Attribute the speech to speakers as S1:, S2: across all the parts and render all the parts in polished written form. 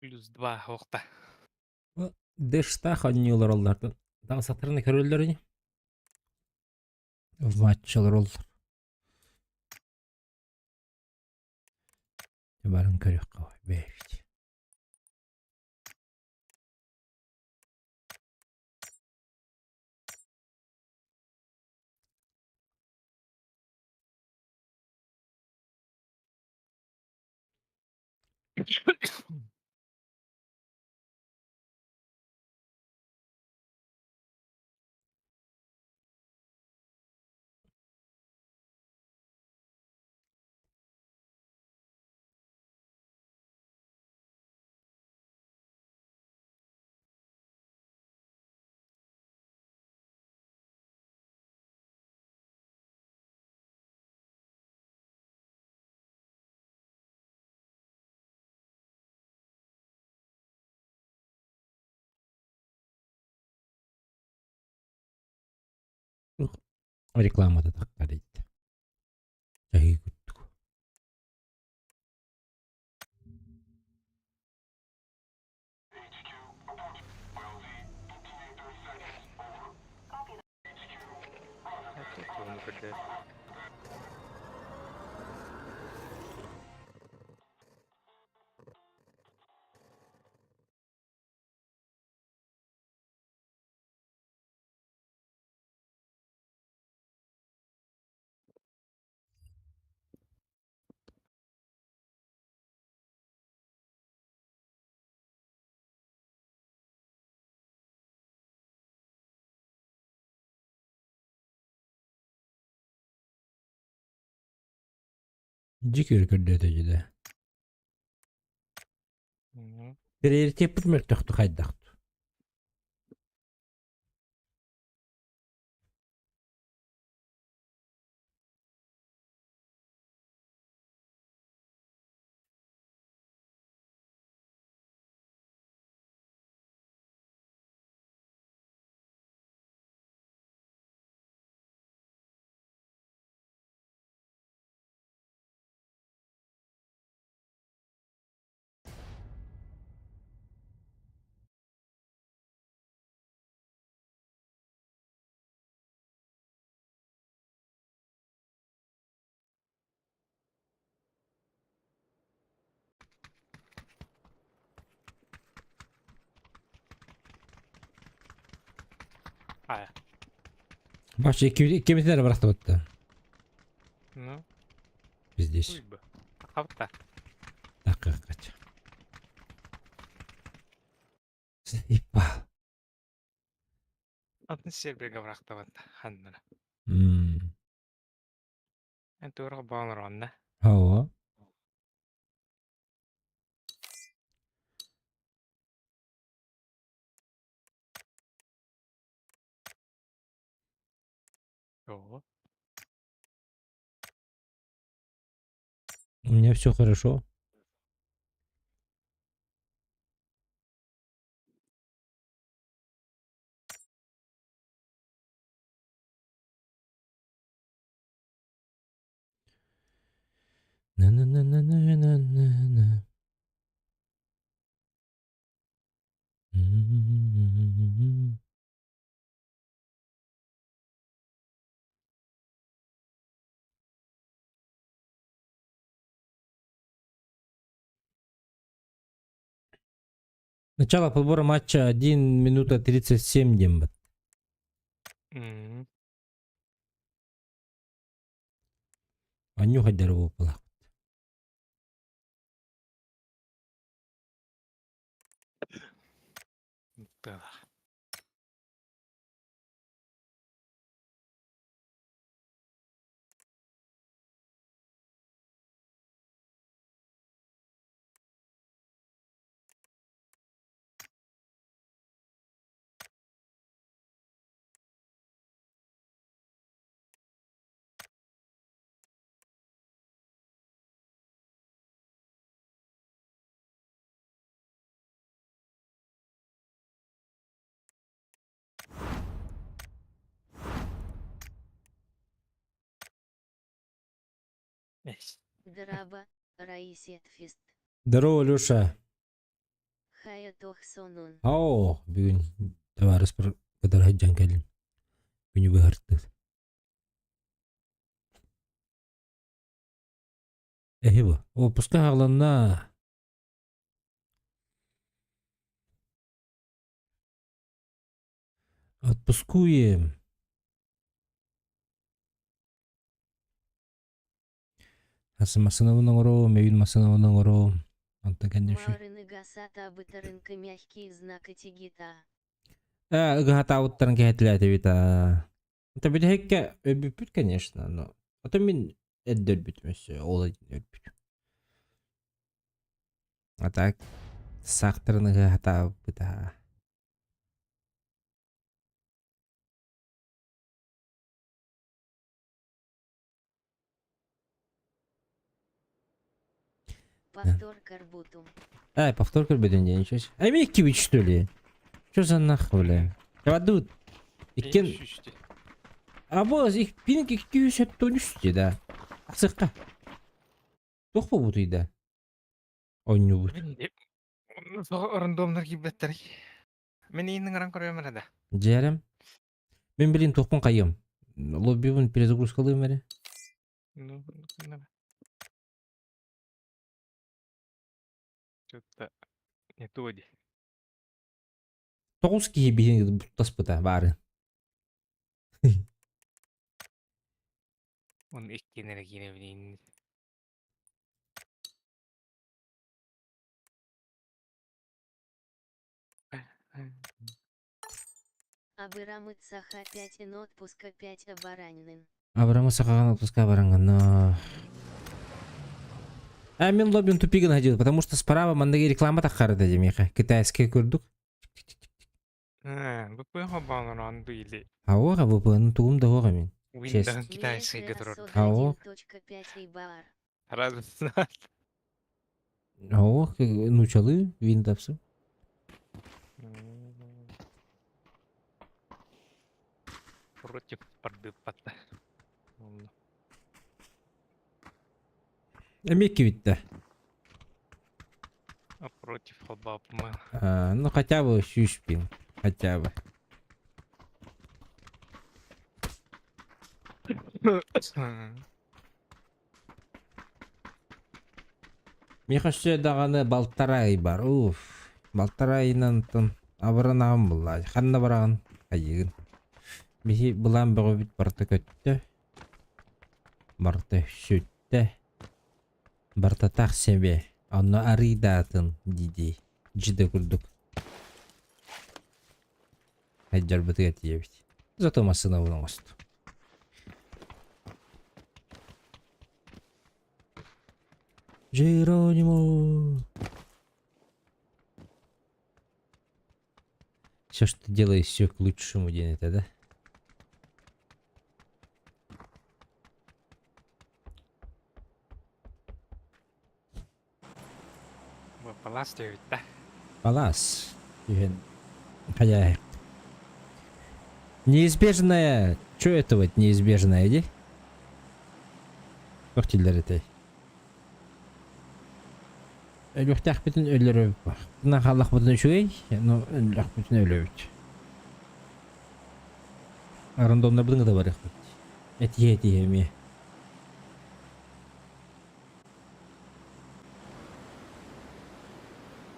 S1: Плюс два уохта.
S2: Дэштаах оонньуулар оллортон таҕысаттарына көрөллөр ини. В матч олороллор. Барын көрүөххэ бэйэбит. Рекламата таххар ит. Чаһыы курдук.
S1: Тугун көрдөр.
S2: Дьикир көрдөтө дьэ. Приоритеппит мөлтөхтүк хайдахт.
S1: Хайа.
S2: Вообще иккимитин эрэ барахтыбытта.
S1: Ну,
S2: Здесь.
S1: уйба. Хапта.
S2: Такка кач. Заебал.
S1: Атын серверге барахтабат ханнара.
S2: М.
S1: Эн туорга баалар онна.
S2: Ого.
S1: Ого.
S2: У меня все хорошо. На-на-на-на-на-на-на-на. М-м-м-м-м. Начало подбора матча 1 минута 37 дембат. Анню хайдары буоллах.
S1: Да.
S3: Здорово, Раисет Фест.
S2: Здорово, Леша.
S3: Хайа туох сонун?
S2: Оо, бүгүн табаарыспар кытары сылдьан кэллим. Күнү быһартыыр. Эһи бу. Уоппуска хааланна. Отпускуем. Массыынабын оҥоруом, өйүн массыынабын оҥоруом. Онтон кэннэ үчүгэй.
S3: Маарыныга сатаабыттарын мягкий знак этигита.
S2: Ээ, ыгыһатаабыттарын кэһэтилээтибит аа. Это бүтэһиккэ өлбүппүт, конечно, но ото мин эрдэ өлбүтүм өссө, ол өлбүт. А так саахтарын ыгыһатаабыт аа.
S3: Повтор карбутум.
S2: Эй, повтор көрбөтүн диэн ничего себе. Ай, икки что ли? Что за нахуй, бля? Кабадут. Иккен... А бос, их пинг 273 да. Ахсыққа. Туох буолбутуй да? Оонньуубут.
S1: Рандомнар киирбэттэр. Мин иин ыҥыран көрүөм эрэ да.
S2: Дьээрем. Мин билин туохпун хайыам. Лоббибын перезагрузкалыым эрэ.
S1: Ну, Что-то не то дии.
S2: Тоҕус киһи биһиги таспыта баары.
S1: Он иккиэн эрэ киирэбин.
S3: Абырамыт саха 5 отпуска 5 баранин.
S2: Абрамы сахаҕан отпуска бараҥҥына. А мен лоббин тупигын ходил, потому что справа манныгы реклама таххарда демиха. Китайская курдук.
S1: ВП хоббаанын или
S2: Ауа ВП-ны тугум да хоға мен. Честь.
S1: Windows китайская турар.
S2: Ау.
S3: 1.5 бар.
S1: Разве
S2: Ауа, нучалы Windows.
S1: Против пардыппатта.
S2: Эмиэ кибитте.
S1: А против холбаапма.
S2: Ну хотя бы сүүс пин. Хотя бы. Миэхэ өссө даҕаны балтараа ый бар. Уф. Балтараа ыйынан оттон абыранаҕын буллаа. Ханна бараҕын? Хайыгын. Биһи былаан бөҕөбүт барыта көттө. Барыта сүттэ. Барыта себе. Онно арыйдаатын дии-дии. Дьиде курдук. Айдьарбытыгар тиийэбит. Зато массыынабын оҥостум. Джеронимо! Все, что ты делаешь, все к лучшему день это, да?
S1: Палас диэбит да.
S2: Палас. Түһэн. Хайа. Неизбежное. Что это вот неизбежное, иди? Туох дииллэр этэй? Өлүөхтээхпитин өлөрөбүт. Хааллахпытын үчүгэй, но өллөхпүтүн өлөбүт. Рандомнарбытын кытта барыахпыт. Этиһэ этиһэ эмиэ.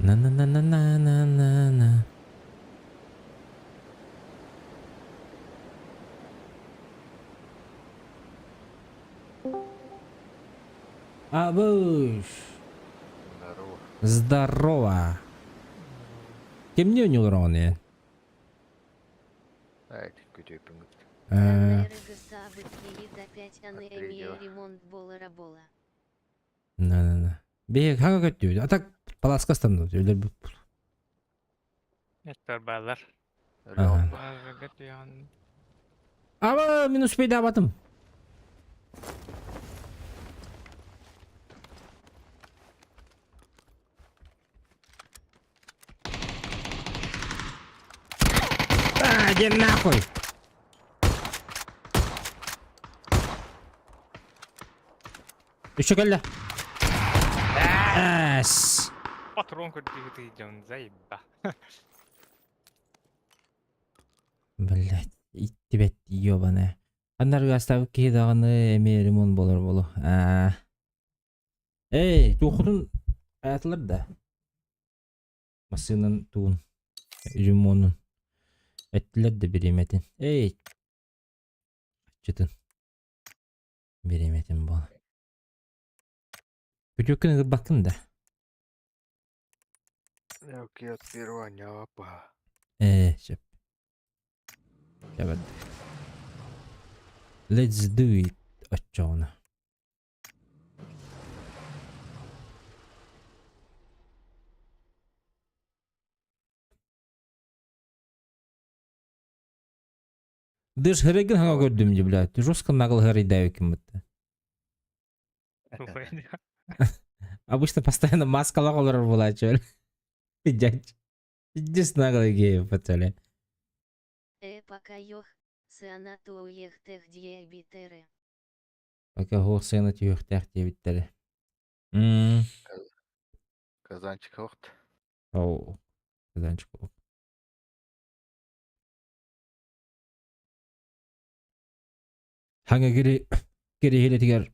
S2: На-на-на-на-на-на-на. Абыш!
S4: Здорово.
S2: Здорово! Кимне олороҕун эн?
S4: Ай, күтүөппүн
S2: Э,
S4: Третьего.
S3: ремонт бола-рабола.
S2: На-на-на. Биһиги хаҥа көттүбүт. А так паласка станныбыт. Өлөрбүт.
S1: Эттэр баалар.
S2: Ага.
S1: Баарга
S2: Аба, мин успейдаабатым. А, иди нахуй! Еще кэллэ. Эс.
S1: Патрон көрдүү дьон заеба.
S2: Блять, иттибэт ёбаная. Аннарга оставил киһи даҕаны эмиэ ремонт буолар буолу. Аа. Эй, туохутун аятылар да. Массыынан туун ремонун эттилэр да бириэмэтин. Эй, аччытын бириэмэтин буола. Күтүөккүн ыгырбаккын да. Ээ, сөп. Let's do it оччоҕуна. Дыш хырыгын хаҥа көрдүм дии, блядь. Жестко нагло хырыйдаабыккын бытта. Обычно постоянно маскалаах олорор буолааччы. Дядь. Пиздец наглый геев пацаны.
S3: Э пока йох, сыана туойехтех диэбитере.
S2: Пока хуох сыана түһүөхтээх диэбиттэрэ. М
S4: Казанчик охт.
S2: Оу. Казанчик ох. Хаҥа кири кириһилэтигэр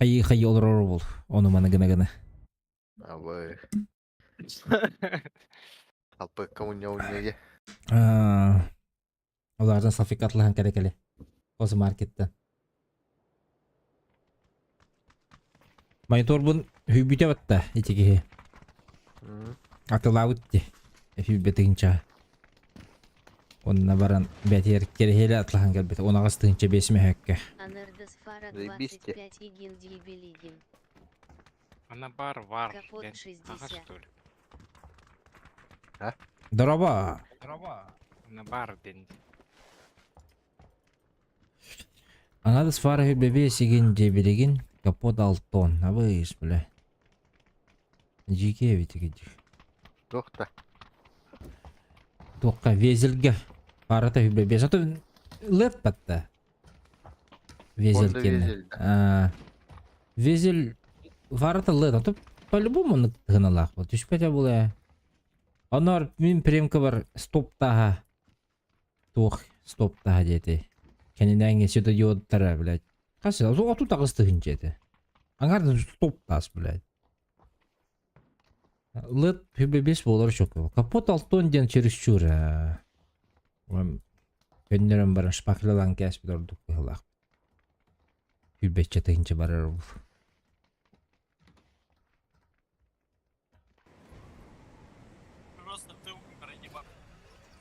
S2: хайыы хайыы олорор буол. Ону маны гына гына.
S4: Абы. Алпыкка мунньа мунньа
S2: Олардан салфетка атлаһан кэлэ кэлэ. Космаркеттан. Мониторбун хүйбүтэ батта ити киһи. Атылаабыт ди. Хүйбэтигинча. Онна баран бэтиэр кэрэһиэлэ атлаһан кэлбит. Он аҕыс тыһыынча биэс мөһөккө.
S3: Анардас фара
S4: Заебись
S3: 25 игин дебилигин.
S1: Она бар вар.
S3: Капот
S1: Ага,
S3: 60.
S1: что ли?
S2: Дороба.
S1: Она бар ден.
S2: Анадас фара хүбэбиэ сигин дебилигин капот алтон. Абыыс, бля. Жике битиги.
S4: Туохта.
S2: Туохха везелге. Фарата хүбэбиэ. Зато леп батта. Везель
S4: Онда
S2: кенне.
S4: везель.
S2: Везель фарата лет. А то по-любому гыналаах. Түспэтэ була. Онор мин премка бар стоптаха. Туох стоптаха диэти. Кэнинээҥҥэ светодиодтара, блядь. Хас 38 тыһыынча этэ. Аҥаардан стоптаас, блядь. Лет хүбэбис буолар чөкө. Капот алтон диэн чересчур. Көннөрөн баран шпаклялаан кээспит ордук быһылаах. Хүбэччэ тыһыынча барар бу.
S5: Просто ты умер, ебать.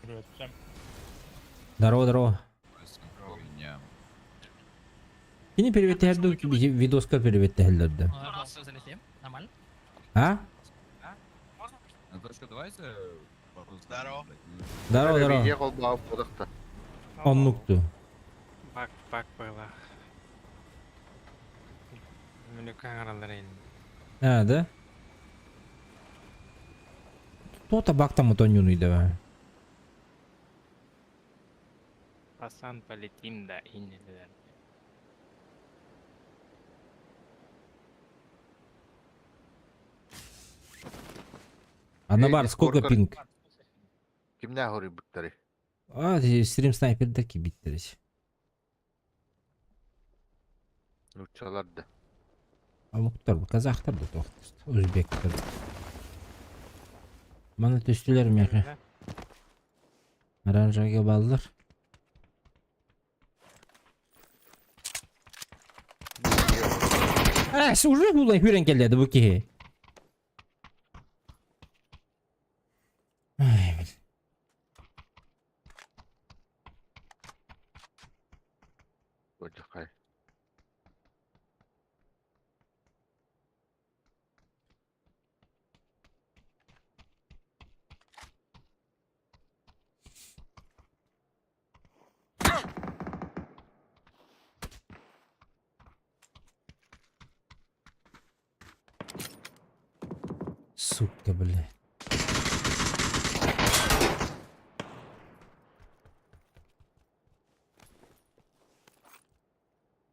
S5: Привет всем.
S2: Здорово, здорово.
S6: Хуйня.
S2: Кини переветтehерду видоска переветтehердерді.
S5: Все, залетим. Нормально?
S2: А?
S6: Наташка, давайте по-русски.
S5: Здорово.
S2: Здорово, здорово.
S4: Видео холбаав бодохта.
S2: Оннукту.
S1: Бак бак была. Мүлүк ин.
S2: А, да? Туота бактамы тоннюнуй да.
S1: Пасан полетим да иннилер.
S2: Ана
S4: Эй,
S2: бар, сколько
S4: Дискордтар-
S2: пинг?
S4: Кимнää хоруйбуттары?
S2: А, стрим снайпердер кибиттерис.
S4: Нууччалар да.
S2: Омуктар бу, казахтар бу тоқтыст. Өзбектер. Мана түстүлер меха. Оранжага баллар. Э, уже булай хүрен келеді бу киһи. Ай, бил.
S4: Бодьохай.
S2: Сука, бля.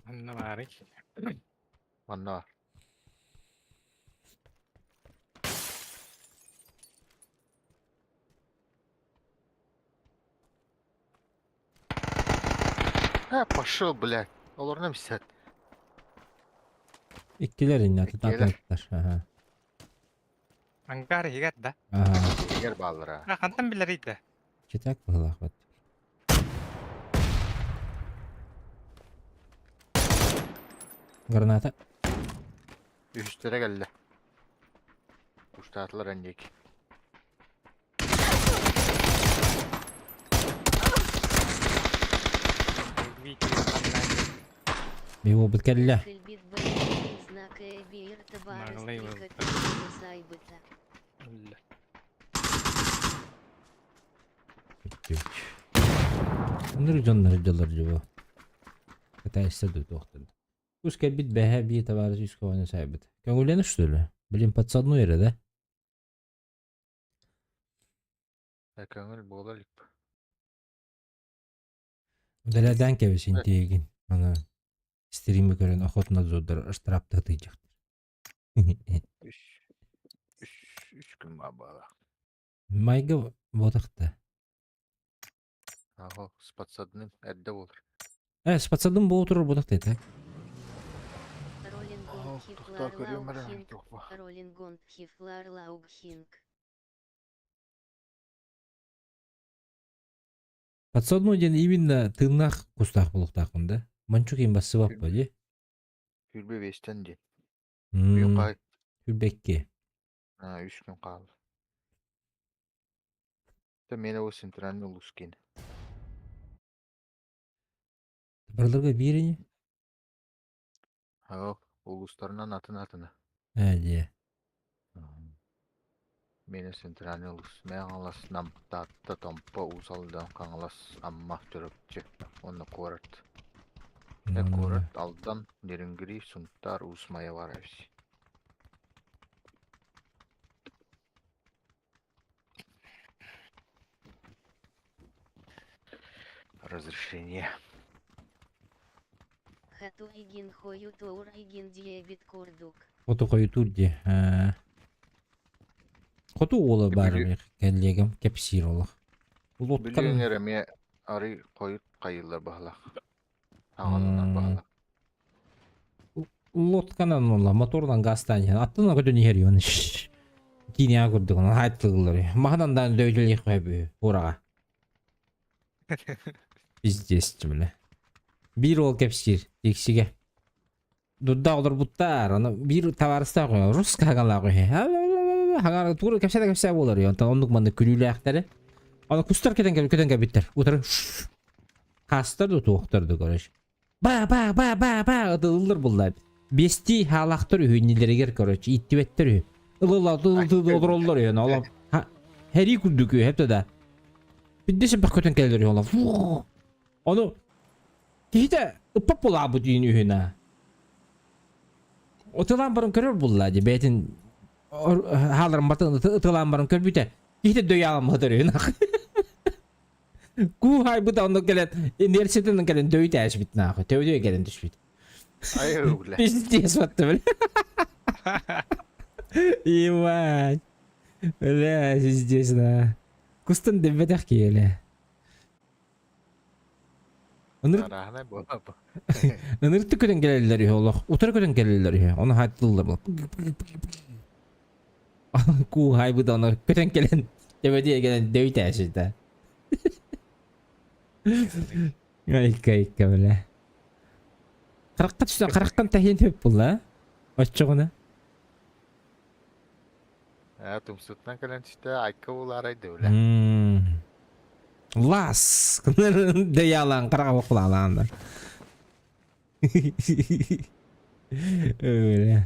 S1: Анна баарый.
S4: Манна. Ха, пошел, блядь. Олорно мисят.
S2: Иккилэр инне
S4: Иккилэр.
S2: атыттар. Аха.
S1: Ангар иһигэр да.
S2: Аха.
S4: Егер бааллара.
S1: А хантан билэрий да?
S2: Читак быһылаахпыт. Граната.
S4: Үһүстэрэ кэллэ. Устаатылар эн диэки.
S2: Его кэллэ.
S3: Кэлбит бэйэтин знака биир табаарыс
S1: Наглый был.
S3: сайбыта.
S2: Өнөр дьоннор дьоллор дьубу. Кытайса туохтан. Кус кэлбит бэһэ бии табаарыс үс көҕөнө сайбыт. Көҥүллэнэ что ли? Блин, подсадной эрэ да?
S4: Көҥүл буола илик.
S2: Дэлэдээн кэбисин тиэгин. Аны стримы көрөн охотнадзордар штрафта тыйдьахтар.
S4: Үс үс үс күн баа буола.
S2: Майга ботахта.
S4: Аһо, с подсадным эрдэ буолар.
S2: Э, с подсадным буолу турар ботахта так.
S3: Роллингон
S4: Тохтоо көрүөм эрэ
S3: Хифлар
S4: туох
S3: Роллингон Хифлар Лаугхинг.
S2: Подсадной диэн именно тыыннаах кустаах буолуохтаахпын да. Манчук им бассыбаппа дии.
S4: Сүүрбэ биэстэн диэн. Бүгүн хаай
S2: Сүүрбэкки.
S4: Үс күн хаалла. Тэ миэнэ бу центральный улуус киинэ.
S2: Барыларга биир ини?
S4: Оо, улуустарынан атын-атына.
S2: Ээ дьиэ.
S4: Миэнэ центральный улуус. Мэҥэ Хаҥалас, Нам, Таатта, Томпо, Уус Алдан, Хаҥалас, Амма, Чурапчы уонна куорат. Э, куорат, Алдан, Нерюнгри, Сунтаар, Уус Майа баар эбит. Разрешение.
S3: Хату игин хою туур игин диэбит курдук.
S2: Хоту хойутуур дии. Хоту уола баар
S4: Бүлүү
S2: кэллиэгим кэпсиир олох.
S4: Бүлүү
S2: Лодкан
S4: өҥөр эмиэ арый хойут хайыыллар баһылаах. Аҕаланар баһылаах.
S2: Лодканан ула моторунан газтаан иһэн аттынан көтөн иһэр юн киинэҕэ курдук хайттыллар маһынан даан дөйдөлиэх үһү ураҕа пиздец бля биир уол кэпсиир тиксигэ дурда олорбуттар аны биир табаарыстаах русска хагалаах үһү хагаар тугу кэпсэтэ кэпсээ буолар онтон оннук маннык күлүүлээхтэри аны кустар көтөн көтөн кэлбиттэр утары хаастар да туохтар да короче Ба ба ба ба ба ытыллар булла. Биэстии хаалаахтар үһү иннилэригэр короче ииттибэттэр үһү. Ылыла олороллор үһү олом. Хэрии курдук үһү хэпте да. Бидде сеппэх көтөн кэлэлэр үһү олом. Ону киһитэ ыппап булаабыт үһүн үһүнэ. Ытылаан баран көрөр булла ди бэйэтин хааларын батын ытылаан баран көрбүтэ. Киһитэ дөйө үһүн. Куухайбыт онно кэлэн инерциятынан кэлэн дөйүт ээсбит нахуй. Төбөтүгэр кэлэн түспүт.
S4: Ай бля.
S2: Пиздец вот бля. Ебать. Бля, пиздец, да. Кустан дэббэтэх киһи Ынырык
S4: Арааһынай буолла бу.
S2: ынырыкты көтөн кэлэллэр үһү олох. Утары көтөн кэлэллэр үһү. Ону хааттыллар була. Кууһайбыт ону көтөн кэлэн төбөтүгэр кэлэн дөйүт ээсбит Айка айка бля. Харахха түссэн харахтан тэһиэн сөп буолла оччоҕуна.
S4: Ээ тумсуттан кэлэн түстэ айка буолаарай да бля.
S2: Лас! Дэйалаан хараҕа бохулаалаан. Бля.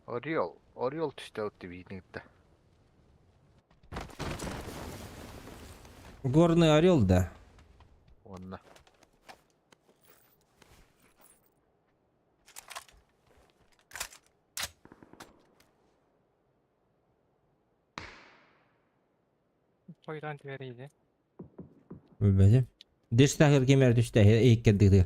S4: Орел, Орел түстэ биитин кытта.
S2: Горный орел да.
S4: Уонна
S1: Хойутаан түһэрийдэ.
S2: Билбэтим. Дестахыр кемер түстэ иккердигдир.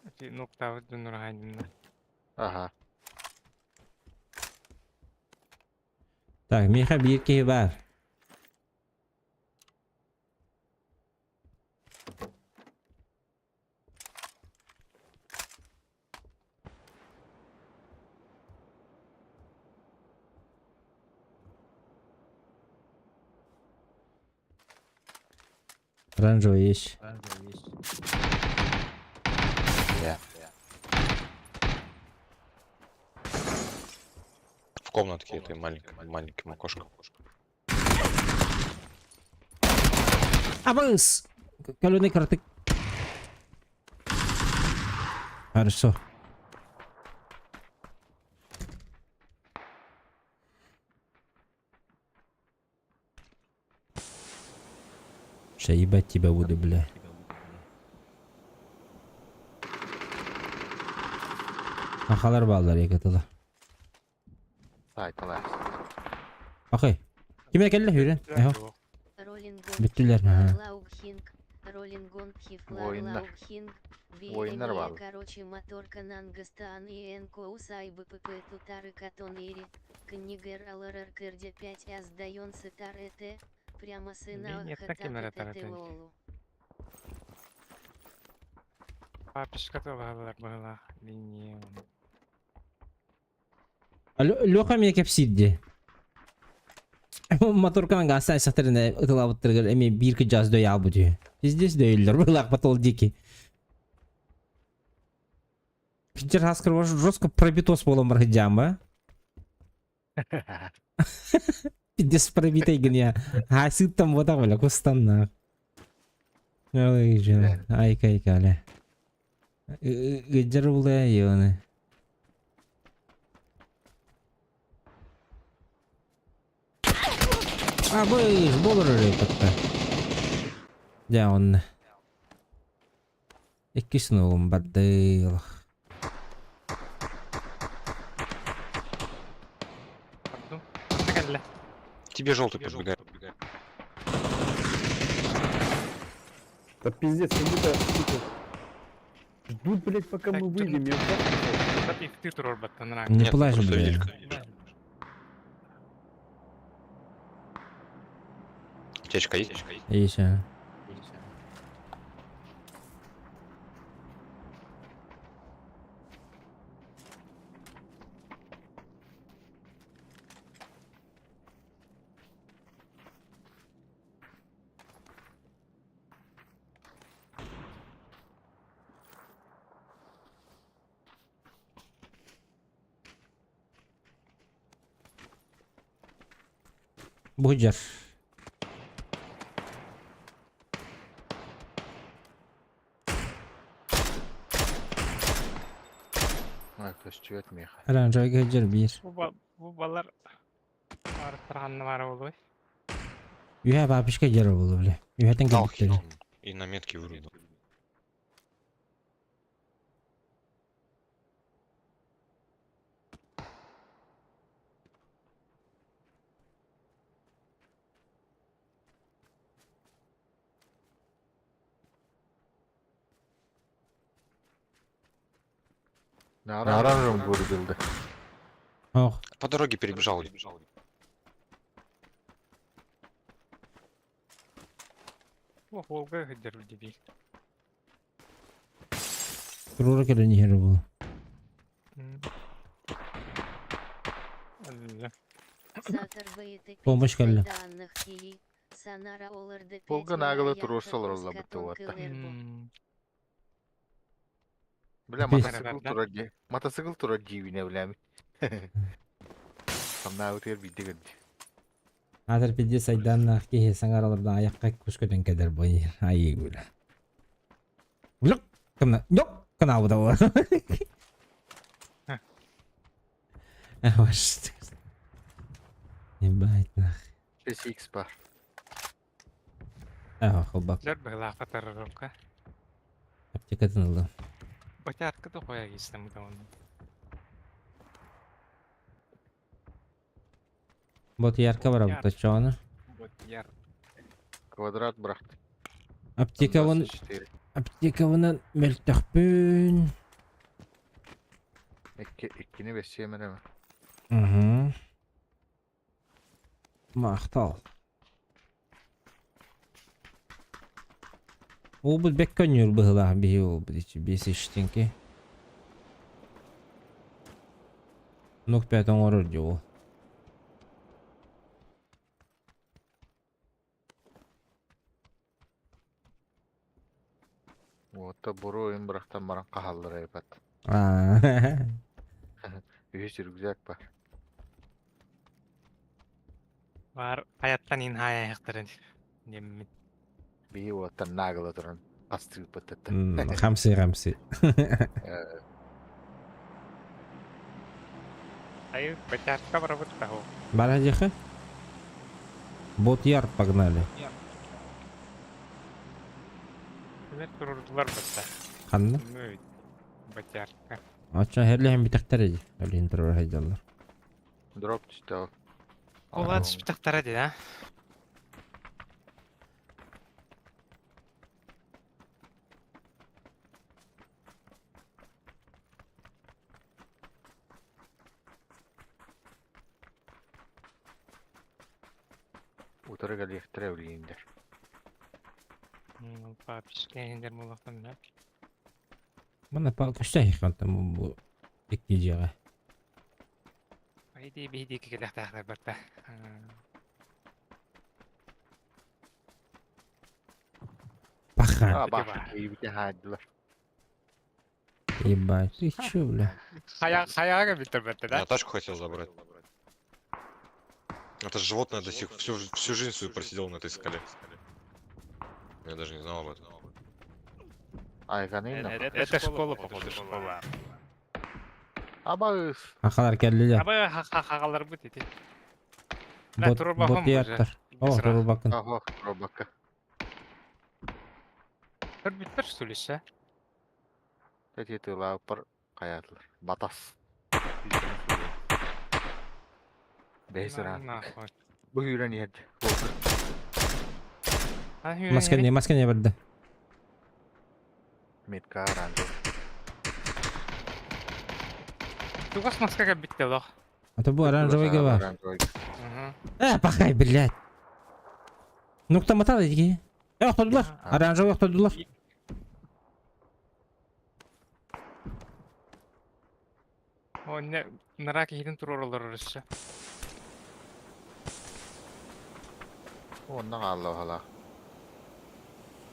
S1: Ити нуктаабыт дьоннор хаайдыннар.
S4: Ага.
S2: Так, миэхэ биир киһи баар. Оранжевый есть.
S4: Бля.
S7: В комнатке этой маленькой, маленьким окошком.
S2: Абыс! Көлүнэ кыратык. Хорошо. Ща ебать тебя буду, бля. Сахалар бааллар екатыла.
S4: Сайталар.
S2: Окей. Ким кэллэ хүрэн? Эхо. Бүттүлэр.
S4: Воиннар. Воиннар баар.
S3: Короче, моторка нангастан и НКУС БПП тутары катон ири, книгер алрр кырде 5 аздаён сытар эт, прямо сына
S1: Нет, таким это
S3: хатапы
S1: Папишка балар была линия.
S2: Леха эмиэ кэпсиир дии. Моторканан гаастаан сахтарына ытылаабыттарыгар эмиэ биир кыдьаас дөй аалбыт үһү. Пиздец дөйүллэр быһыылаах ол диэки. Питер Хаскар жестко пробитос буолан бар сылдьаан ба? Пиздец пробитай гын я. Хаасыыттан буотах бля кустаннаах. Ой, жена. Айка айка аля. Ыдьар булая ебаный. А быыс болор эрэ кытта. Дьэ онно. Иккис нугум барды олох.
S1: Пардон. Кэллэ.
S7: Тебе желтый подбегает.
S8: Да пиздец, как будто, сука, ждут, блядь, пока
S1: Так,
S8: мы
S1: тут-
S8: выйдем. Я в ахуе.
S1: Их ты турбаттан
S2: Не
S7: Нет,
S2: плачь,
S7: просто
S2: бля.
S7: видели. Аптечка есть?
S2: Есть, а. Бу дьар.
S4: Ой, көстүбэт миэхэ.
S2: Оранжевый дьар биир.
S1: Бу балар арыттарганны бар болуй.
S2: Үһэ бабушка дьар буолу бля. Үһэтин
S7: Дал
S2: кэлбиттэр.
S7: хил И на метке вырубил.
S4: На оранжевом вырубил, да.
S2: Ох,
S7: По дороге перебежал.
S1: Ох, олга хыдыр дебил.
S2: турура кэлэн иһэр буолу. Помощь кэллэ.
S4: Полга нагло турурсалар оллабыт уотта. Бля,
S2: Пиздец.
S4: мотоцикл турар дии. Мотоцикл турар дьиибинэ, бля. Хамнаабытыгар биирдэ көрдү.
S2: Атыр пиздец айдааннаах киһи саҥаралардан айахха кус көтөн кэлэр бу айыы бля. Блок кына yok кынаабыта буолар. Аш. Ебать нах.
S4: 6x бар.
S2: Аа холбак
S1: Лер была катарырка.
S2: аптекатын ылла.
S1: Батятка да коя кистем да оны.
S2: Вот ярка бар
S1: Яр.
S2: бутачоны.
S1: Вот яр.
S4: Квадрат бырахты.
S2: Аптекабын
S4: 24.
S2: аптекабынан мөлтөхпүн.
S4: Икки, иккини бэссиэм эрэ.
S2: Угу. Махтал. Уолбут бэккэ өнньүүр быһыылаах биһи уолбут ичи биэс иштинки. Нук пять оҥорор дии уол.
S4: Уота буруо бырахтан баран хаһаллара эбэт.
S2: Аа.
S4: Үһүс рюкзак бар.
S1: Бар аяттан ин хаайахтарын диэммит.
S4: Биһи уоттан наагыла туран хастыыппыт
S2: Хамсы хамсы.
S1: Ай, бачаатка барабыт таһу.
S2: Бара диэхэ. Бот яр погнали.
S1: Кимер турурдулар батта.
S2: Ханна?
S1: Бачаатка.
S2: Оччо херлэһэн бүтэхтэр эди. Олин турар хайдаллар.
S4: Дроп түстэ ол.
S1: Ола түспүтэхтэрэ дии, а?
S4: Утары кэлиэхтэрэ билигиндэр.
S1: Папичка буолуохтан
S2: Манна көстө хантан бу икки дьиэҕэ.
S1: По идее биһи диэки кэлэхтээхтэр барта.
S2: Паха.
S4: А, баха, киирбитэ хаадылар.
S2: Ебать, ты чё, бля?
S1: Хайа хайаға биттер бэртэ да?
S7: Я тачку хотел забрать. Это животное до сих всю, всю жизнь свою просидел на этой скале. Я даже не знал об этом.
S4: Айганын
S1: Это школа, походу, школа.
S4: Абаыс.
S2: Ахалар кэллилэр.
S1: Аба хахалар бут ити.
S2: Бот
S1: турбахым
S2: бот яттар. О, турбакын.
S4: Ого, робакка.
S1: Биттер что ли, ша?
S4: Тэти тыла пар хаятылар. Батас. Бэйсера.
S1: Нахуй.
S4: Бу үүрэн иһэрди.
S2: Маска не, маска не барда.
S4: Метка оранжевый.
S1: Тугас маска битте лох.
S2: А то бу оранжевый бар. Э, пахай, блядь. Ну-ка мотал эти. Э, охтодулар. Оранжевый охтодулар.
S1: О, не, нарак иһитин туроролор өссө.
S4: Онна хаалла баһалаах.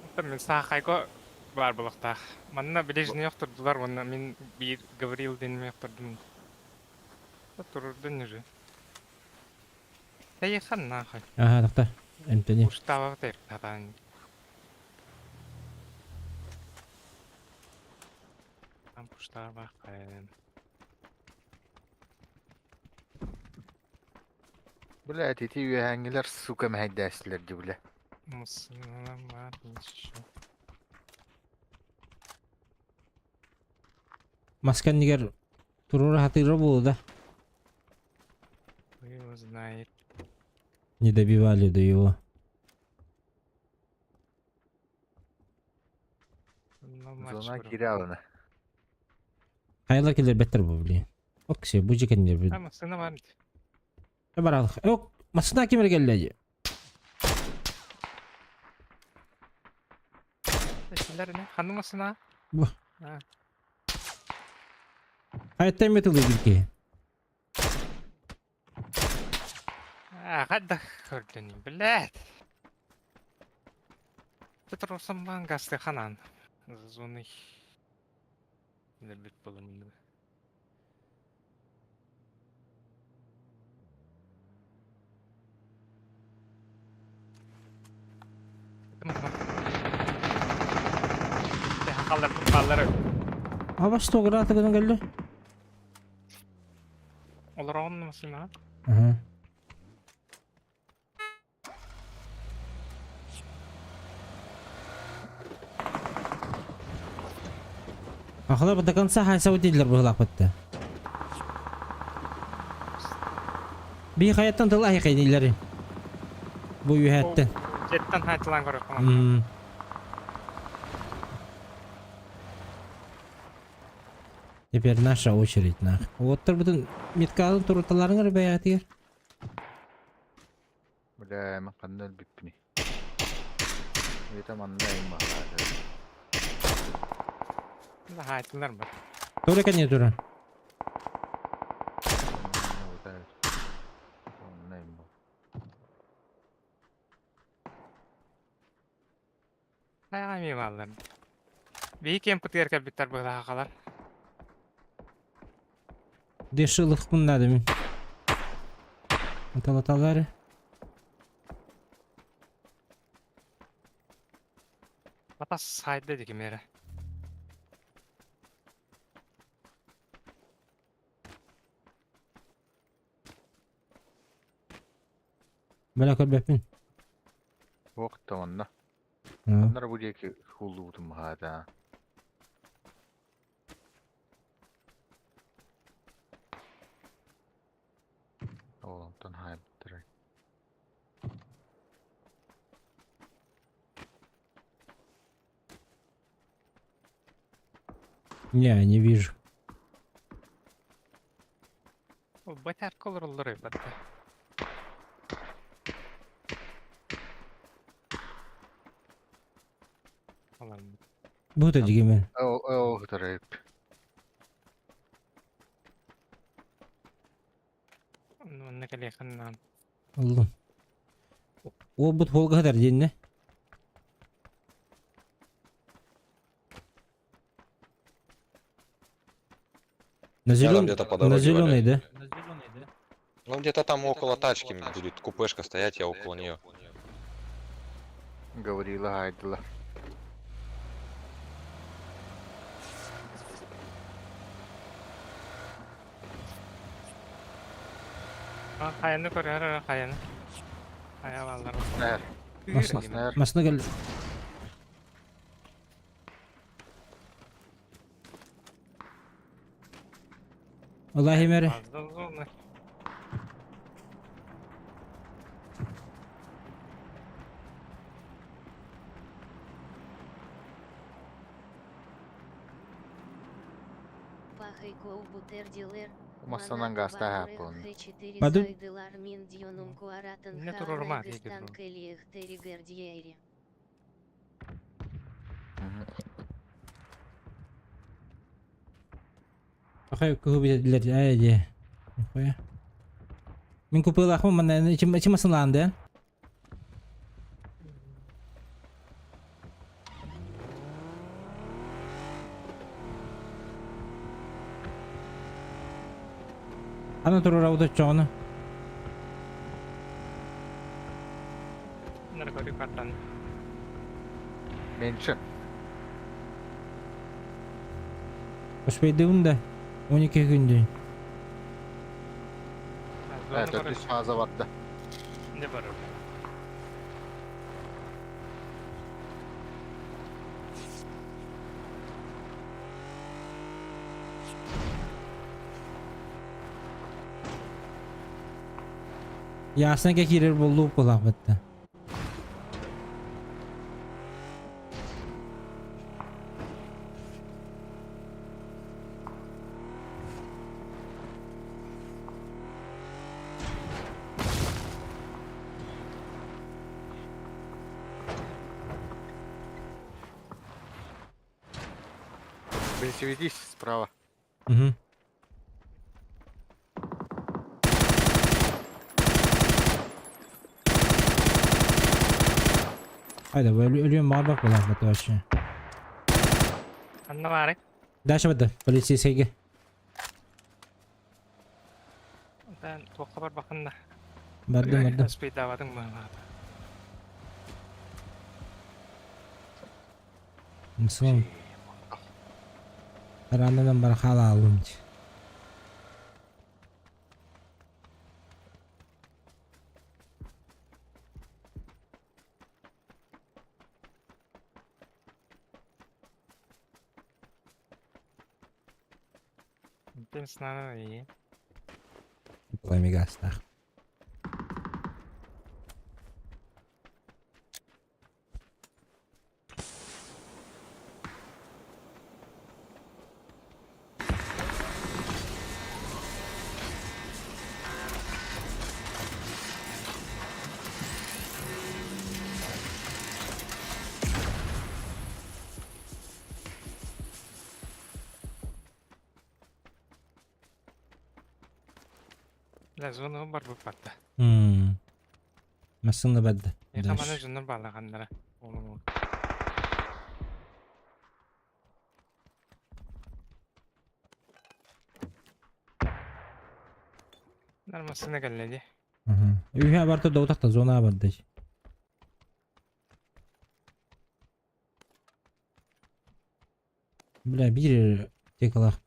S1: Оттон мин саахайга баар буолуохтаах. Манна ближний охтордулар, уонна мин биир Гаврил диэн охтордум. Турурдун уже. Тэйихан нахуй.
S2: Ага, тохто. Эмтени.
S1: Устава тэр татан. Там пуштар бахайын.
S4: Бля, ити үөһээҥҥилэр сука мэһэйдээстилэр дии бля.
S1: Мусына бар еще.
S2: Маска нигер турура хатыра буолу да.
S1: Хуй его знает.
S2: Не добивали до его.
S1: Ну, матч
S4: Зона
S1: бро.
S4: киирэ алына.
S2: Хайла келер беттер бу бли. Оксе, бу жекен бир.
S1: А, масына бар.
S2: Барал. Ок, масына кимер келледи.
S1: Силер не? Ханны масына?
S2: Бу.
S1: А.
S2: Хайттан метылы бирки.
S1: А, хадда көрдүн, блядь. Петросом бангасты ханан. Зоны. Бит болым. Халлар халлар.
S2: Аба что граната гынан келди?
S1: Олар онны масына.
S2: Ага. Ахалар до конца хайса өтейлер быһылаах бытты. Би хаяттан тыл ахи Бу үйәттен.
S1: Жеттен хайтылан көрөк.
S2: Теперь наша очередь нах. Уоттарбытын меткалын туруталарыҥар бэйэҕитигэр.
S4: Бля, мен ханна өлбүппүнүй? Это манна им аһаата.
S1: Хаайтылар бар.
S2: Тура кэннэ туран.
S4: Онно им
S1: Хайаҕа эмиэ бааллар. Биһи кемпытыгар кэлбиттэр быһалаахалар.
S2: Дешилыхпын надо мин. Аталаталары.
S1: Батас сайды дикимere.
S2: Бэла көрбөппүн.
S4: Ох, таманна. Аннара бу диэки хуллубутум хаата. Ол онтон хаайбыттара.
S2: Не, не вижу.
S1: Батарка олороллор эбэтэ.
S2: Бу да дигимен.
S4: Ол кытары
S1: Онно кэлиэххин
S2: Аллам. Уолбут холга хатар диэннэ. На
S7: Я там
S2: зелен...
S7: где-то по
S2: На
S7: дороге
S2: зеленой, да?
S7: Ну где-то там около тачки будет купешка стоять, я около нее.
S4: Говорила Хайдла.
S1: Хайаны көрөр хайаны. Хайа баллар.
S4: Эр,
S2: Масна, масна кел. Аллахи мере.
S4: Масанан гаста хаппын.
S2: Баду?
S1: Не турурма,
S2: Ахай куһу билер ай де. Нихуя. Мин купила ахмын манна чем чем асыланды? Ана турура уточоҕуна.
S1: Наркотик аттан.
S4: Меньше.
S2: Успейдыбын да. 12 күндү.
S4: Это үс фаза барда.
S1: Не бар.
S2: Ясна кирер болду кулак битти.
S4: Присведись справа.
S2: Угу. Hayda böyle ölüyorum bana bak ulan bak вообще.
S1: Анна бары.
S2: Дальше бады полицейскийге.
S1: Онтан туохха бар бакында.
S2: Бардым бардым.
S1: Спейдавадың баа.
S2: Мисал. Арандан бар хала алым.
S1: Тем снана и.
S2: Пламегастах.
S1: Бля, зонаҕа барбыт барда.
S2: Массыына барда.
S1: Миэхэ маны дьоннор баалааханнара. Массыына кэллэ дии.
S2: Үһэ барта доутахта зона барда. Бля, биир текалах.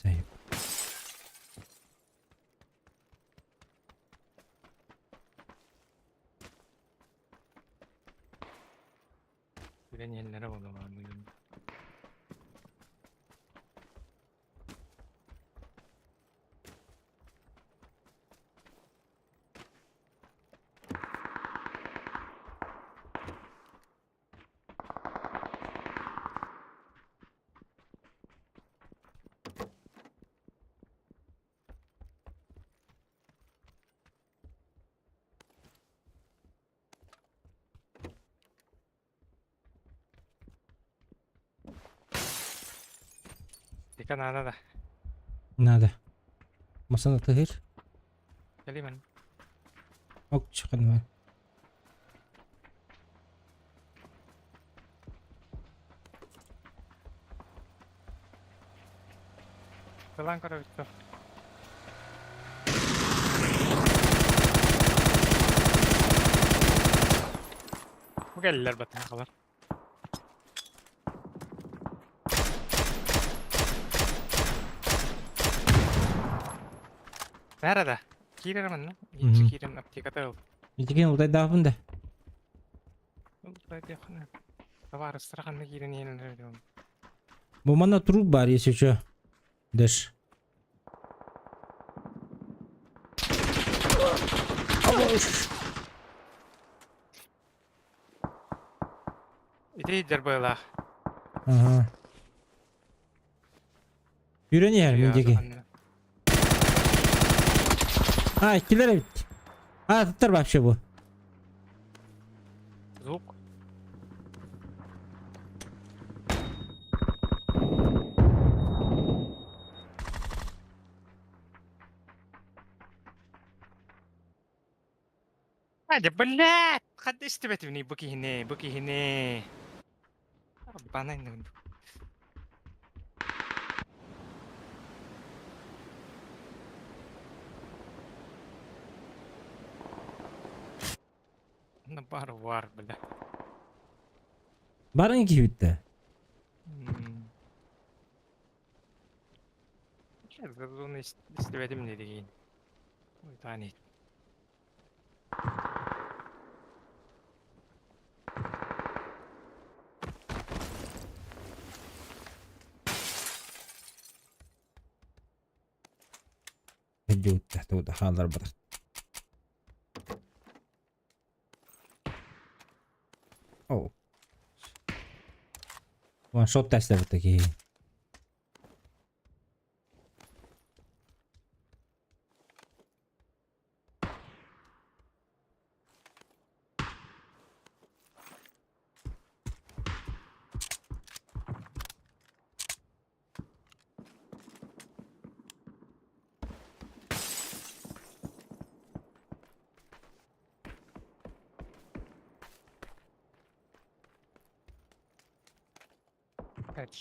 S2: Сайып.
S1: Билэн иһэллэрэ буолуо. Тика надо да.
S2: Надо. Масана тыһыр.
S1: Кэлимэн.
S2: Ок чыкын бар.
S1: Тылан көрөбүт Бу кэллилэр батыһалар. Nerede? Киирэр манна. Иччи киирэн аптеката ыл.
S2: Итиген утайдаахпын да.
S1: Утайдыаххына. Табаарыстара ханна киирэн иһэллэр диэн.
S2: Бу манна труп бар, если что. Дэш.
S1: Ити идэр быылаах.
S2: Ага. Yürü иһэр мин диэки. А, иккилэр эбит. А, туттар вообще бу.
S1: Звук. Hadi блядь! Хадды истибэтибиний бу киһини, бу киһини. Бана иннин. На бар var, бля.
S2: Баран киһибиттэ.
S1: Зону истибэтим не деген. Ой, тани.
S2: Видео тахта хаалар батах. О. One shot тэстэр такие.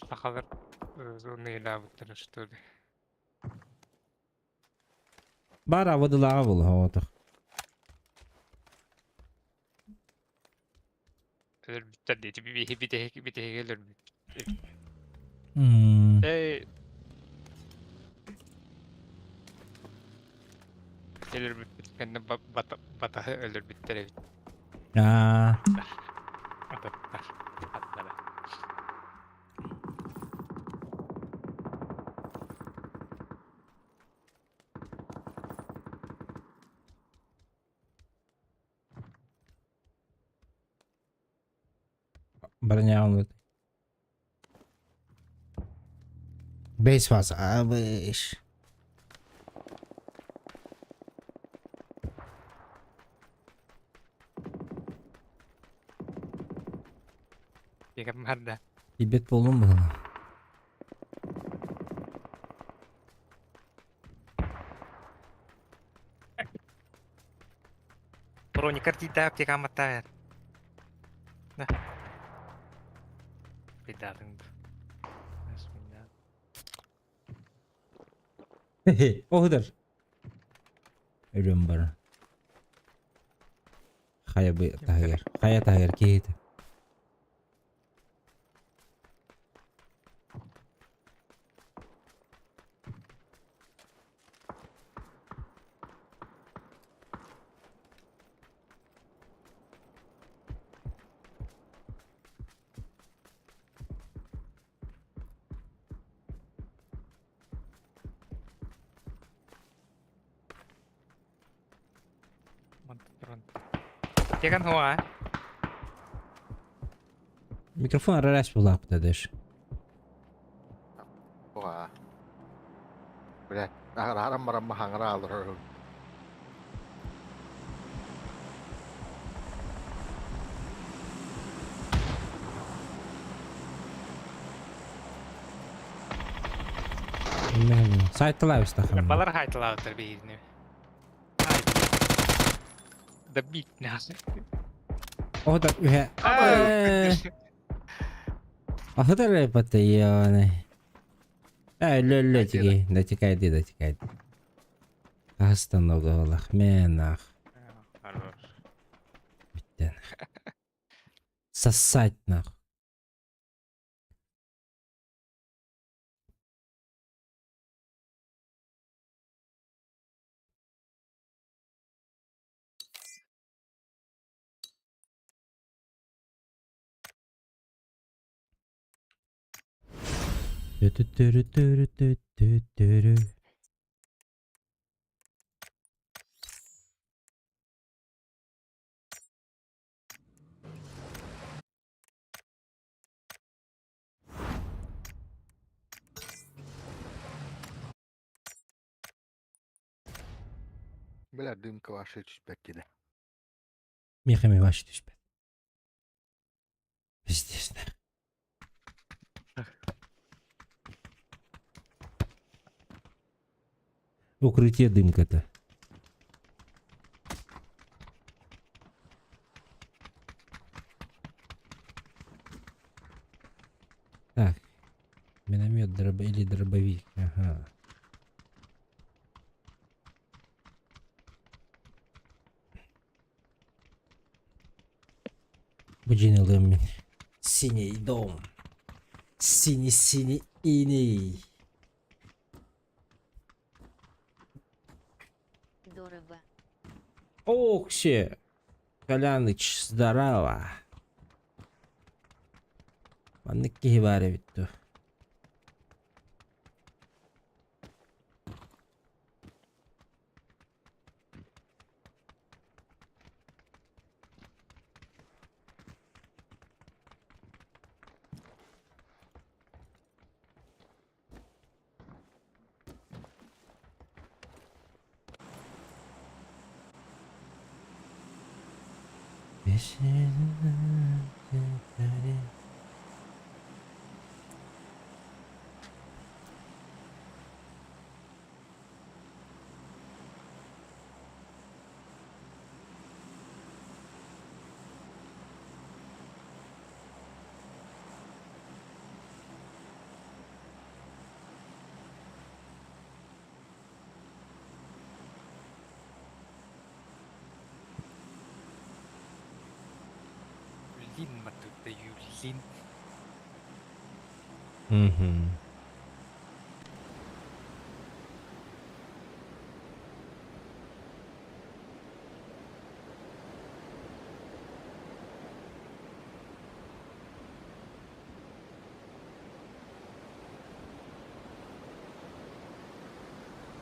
S1: Сахалар зоны что ли.
S2: Бар авадылаға бұл хаватық.
S1: Өлөрбүттэр диэти битэһиги өлөрбүт. Эй. Өлөрбүппүт кэннэ батаһы өлөрбүттэр эбит.
S2: Аа.
S1: Ататтар. Аттара.
S2: Броня Бейс фаз. Абыш.
S1: Деген бар да.
S2: Ибет болдум бұл.
S1: Броникар тиийдэ аптекаамматтаа эр. Да. Пидатын.
S2: Оһудар. Өлөм бар. Хайа бы таһыгар. Хайа таһыгар киһи
S1: Теган хуа.
S2: Микрофон арарас булаапта дэш.
S4: Оа. Бля, арам барам хаңара алыр.
S2: Сайталаабыстахам.
S1: Балар хайталаабыттар биһигини. Добить нас.
S2: Оһудар үһэ. Ахытар патайяны. Э, лө тиги, датикайды, датикайды. Астан оголах, менах.
S1: Хорош.
S2: Бүттен. Сосать нах. Тü-тü-тü-рü-тü-рü-тü-тü-тü-рü.
S4: Бля, дымка ваша түспэт киде.
S2: Миэхэ ваш түспэт. Пиздец. Укрытие дымка-то. Так. Миномет дроb... или дробовик. Ага. Бу Синий дом. Синий-синий иней.
S3: Дорово.
S2: Ох, все. Коляныч, здорово. Маннык киһи баар эбит дуо.
S1: Юлин, матута Юлин.
S2: Угу.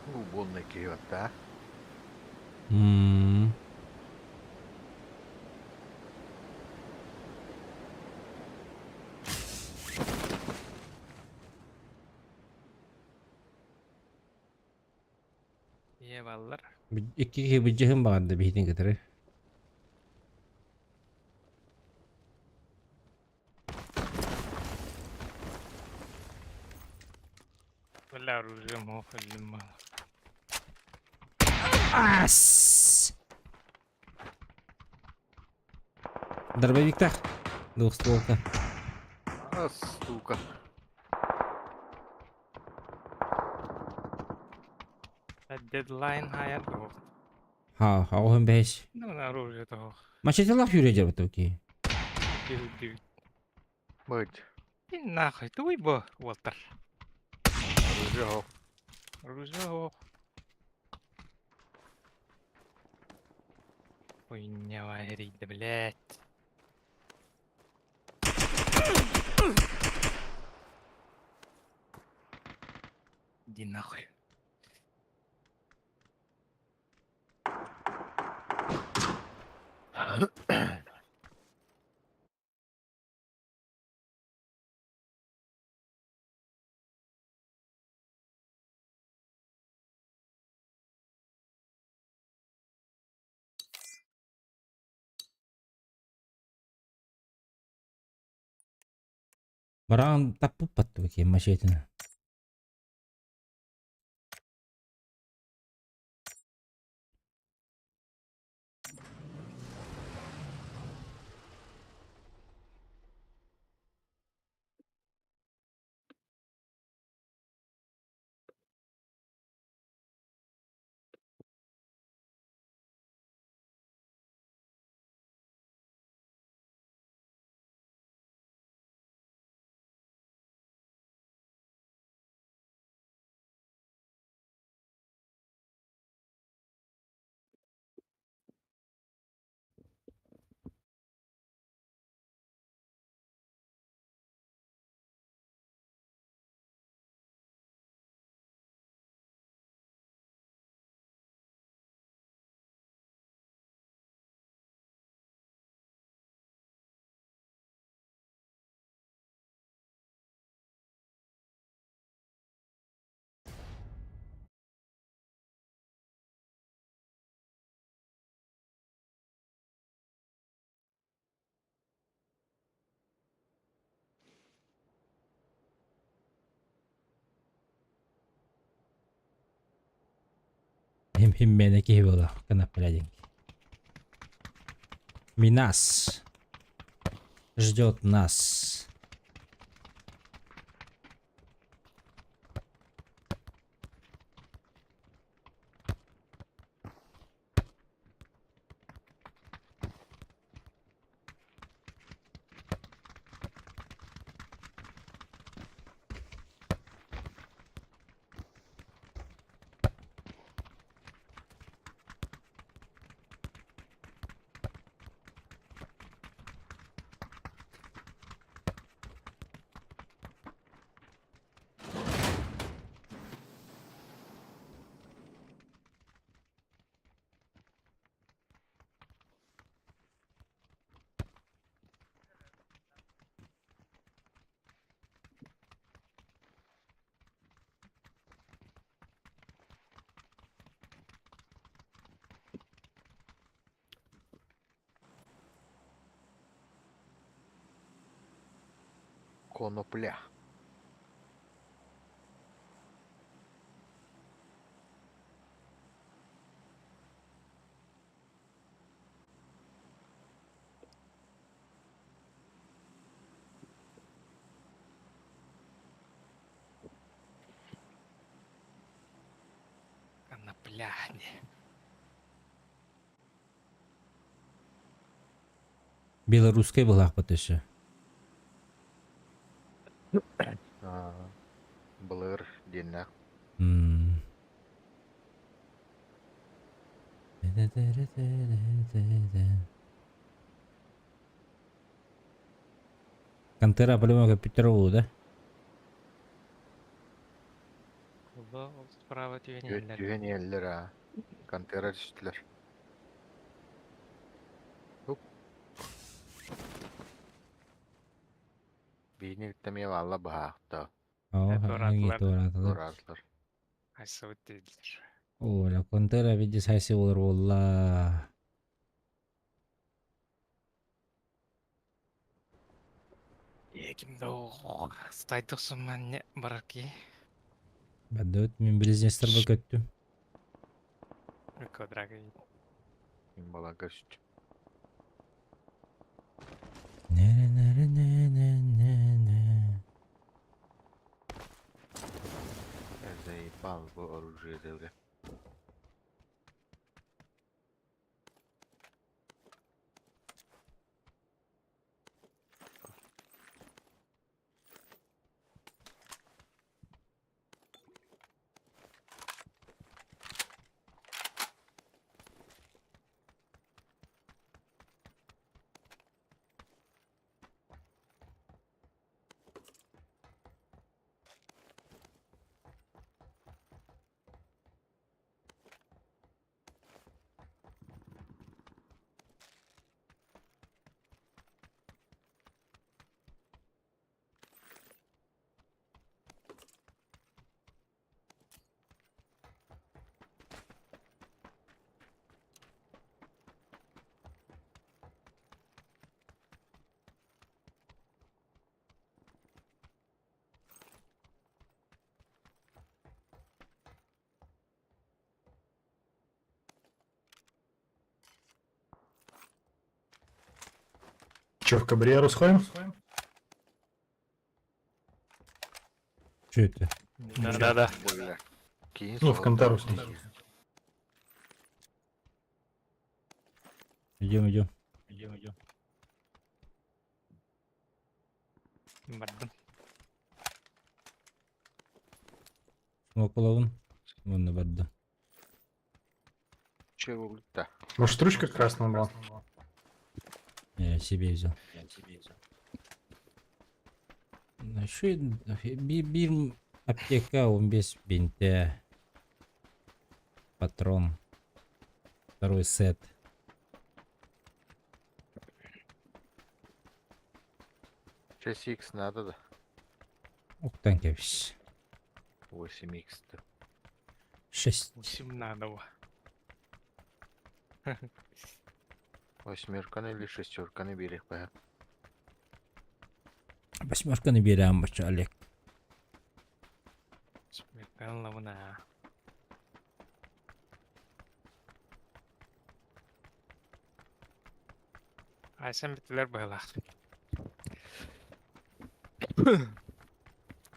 S4: Ну, буолна киһи да.
S2: М.
S1: Ебаллар.
S2: Икки киһи быдьыһын баҕарда биһитин кытары.
S1: Бля, оружие мох, лима.
S2: Ас! Дробовиктах. Двухстволка.
S4: А, сука.
S1: Дедлайн хайа дуо.
S2: Ха, оҕуһун бэһис.
S1: Ну, на оружие того.
S2: Мачетелах юрия дьарбыт окей.
S4: Мыть.
S1: И нахуй, туй бо, Уолтер.
S4: Оружие хоп.
S1: Оружие ох. Хуйня варить, блядь. Иди нахуй.
S2: Бараан таппыппат окей мачетина. Хим-хим киһи буола конопля диэн. Минас ждет нас.
S4: Конопля.
S1: Конопля.
S2: Белорусская была өссө.
S4: Былыр диэннээх.
S2: Кантера по-любому компьютер да?
S1: Справа түһэн
S4: Түһэн иһэллэр аа. Кантера түстүлэр. Хуп. Биини кытта эмиэ баалла быһаахта.
S2: Оо,
S1: туораатылар.
S2: туораатылар.
S4: Туораатылар.
S1: Айсыбыт дииллэр.
S2: Оо, Кантера види сайсы болар буолла.
S1: Ким да стайдық сумман барар ки.
S2: Бадут мин близнецтер көттүм.
S1: Квадрага.
S4: Мин балага үст. Заебал бу оружие бля.
S9: Че, в Кабриеру сходим?
S2: Че это?
S1: Да-да-да.
S4: Бля. Кийин
S9: Ну, в Кантару с ним.
S2: Идем, идем.
S1: Бардым.
S2: Смоколовын. Вон на барда.
S4: Че да.
S9: Может, ручка красная была?
S2: Я себе взял. Еще bir аптека 15 бинте. Патрон. Второй сет.
S4: 6х надо да.
S2: Уктан кепс.
S4: 8х.
S2: 6.
S1: 18.
S4: Восьмерканы или шестерканы берег бая.
S2: Восьмерканы берем, бача Олег.
S1: Смертельно. Айсен битилер быһылаах.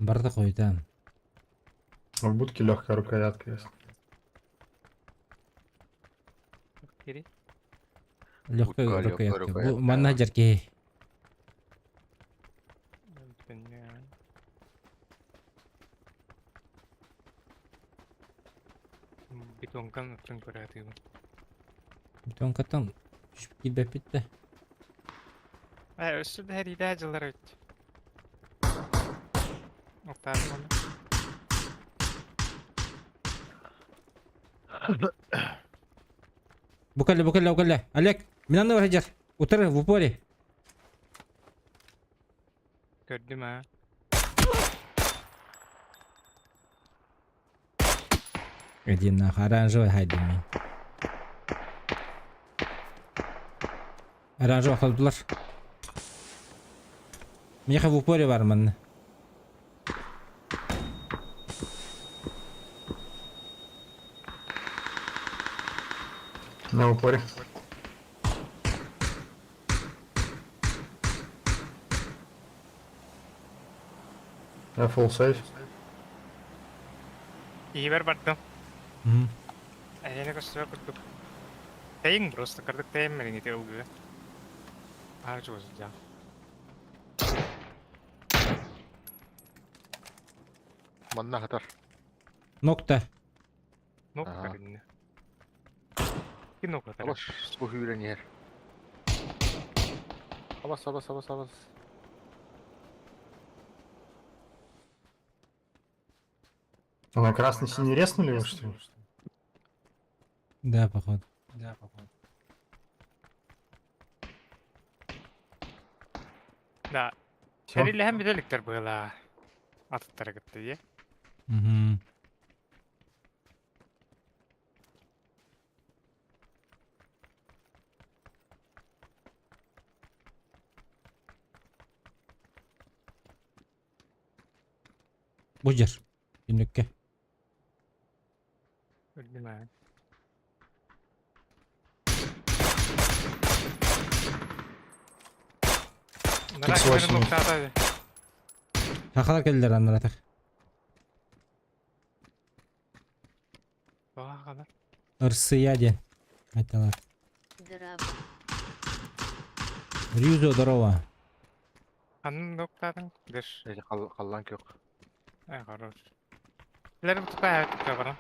S2: Барда қойтан.
S9: В будке легкая рукоятка есть.
S1: Кири.
S2: Легкая
S4: Будка, легкая
S2: рукоятка. Бу
S4: рукоятка.
S2: манна жарки.
S1: Бетонкан атын көрәтігім.
S2: Бетонкаттан түшіп килбеп битте.
S1: Ә, өссө да һәридә жылар өт. Оқтарым оны.
S2: Букалля, букалля, букалля. Олег, минаны бар жар. Утыр в упоре.
S1: Көрдүм а.
S2: Иди нах, оранжевый хайдым мен. Оранжевый қалдылар. Меха в упоре бар манна.
S9: На упоре. Я full safe.
S1: Ийбер бардым.
S2: Мгм.
S1: Әйене көстүбэ курдук. Тейин просто кырдык тейин менин ити ылгы. Аар чугас жа.
S4: Манна хатар.
S2: Нокта.
S1: Нок
S4: Ага.
S1: көрүннү. Ки нок атар.
S4: Алаш, бу хүрен ер. Абас, абас, абас, абас.
S9: А на красный синий резнули его, что ли?
S2: Да, походу.
S1: Да.
S9: Всё.
S1: Хэрилэһэн бүтэликтер быһыла. Атыттара кытты дии.
S2: Мгм. Бу жер. Түнүккэ.
S1: Өлдүм аа.
S9: Икс восемь.
S2: Сахалар келдер аннаратах. Ырсыйа диэн. Айталар.
S3: Здорово.
S2: Рюзо, здорово.
S1: Ханна доктарын? Деш.
S4: Эти халлан кök.
S1: Ай, хорош. Лерим тупая баран.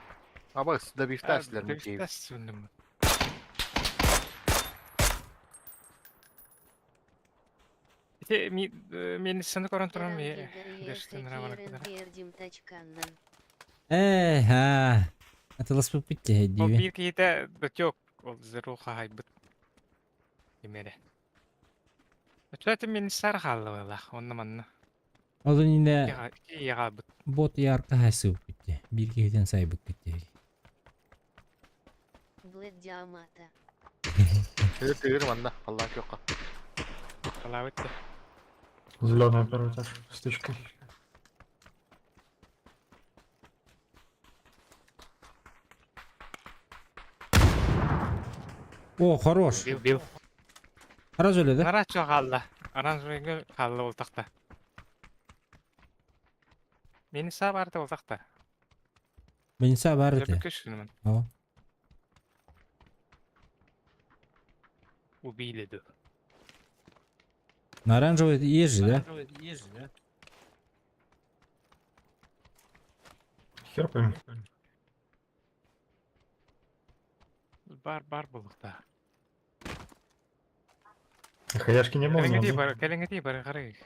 S4: Абас, да бифтаслер микиев.
S1: Бифтас Ити мен саны көрөн туран ми Деш
S2: Э, ха. Атыласпыппыт дии
S1: Ол
S2: диибин.
S1: биир киһитэ дотек ол зеру хаһайбыт имере. Өтөтө мен сар хааллыбалах онно манна.
S2: Ол иннинэ
S1: Икки
S2: бот ярка хайсыбыппыт дии. Биир киһитин сайбыккыт дии.
S3: Блэд Диамата.
S4: Тыыр тыыр манна халлан көккө.
S1: Халаабыт да.
S9: Зеленая первый этаж. Стычка.
S2: О, хорош.
S1: Бил бил.
S2: Сразу эле да?
S1: Нарачо хаалла. Оранжевыйга хаалла болтахта. Мени саа барда болтахта.
S2: Мениса бар этэ.
S1: Көшүнүмүн.
S2: О.
S1: Убили ду.
S2: На оранжевый есть же, да?
S9: Хер пойми.
S1: Бар бар болукта.
S9: Хаяшки не было ни
S1: Кэлиҥҥити
S9: одной.
S1: бар, кэлиҥҥити бар харыг.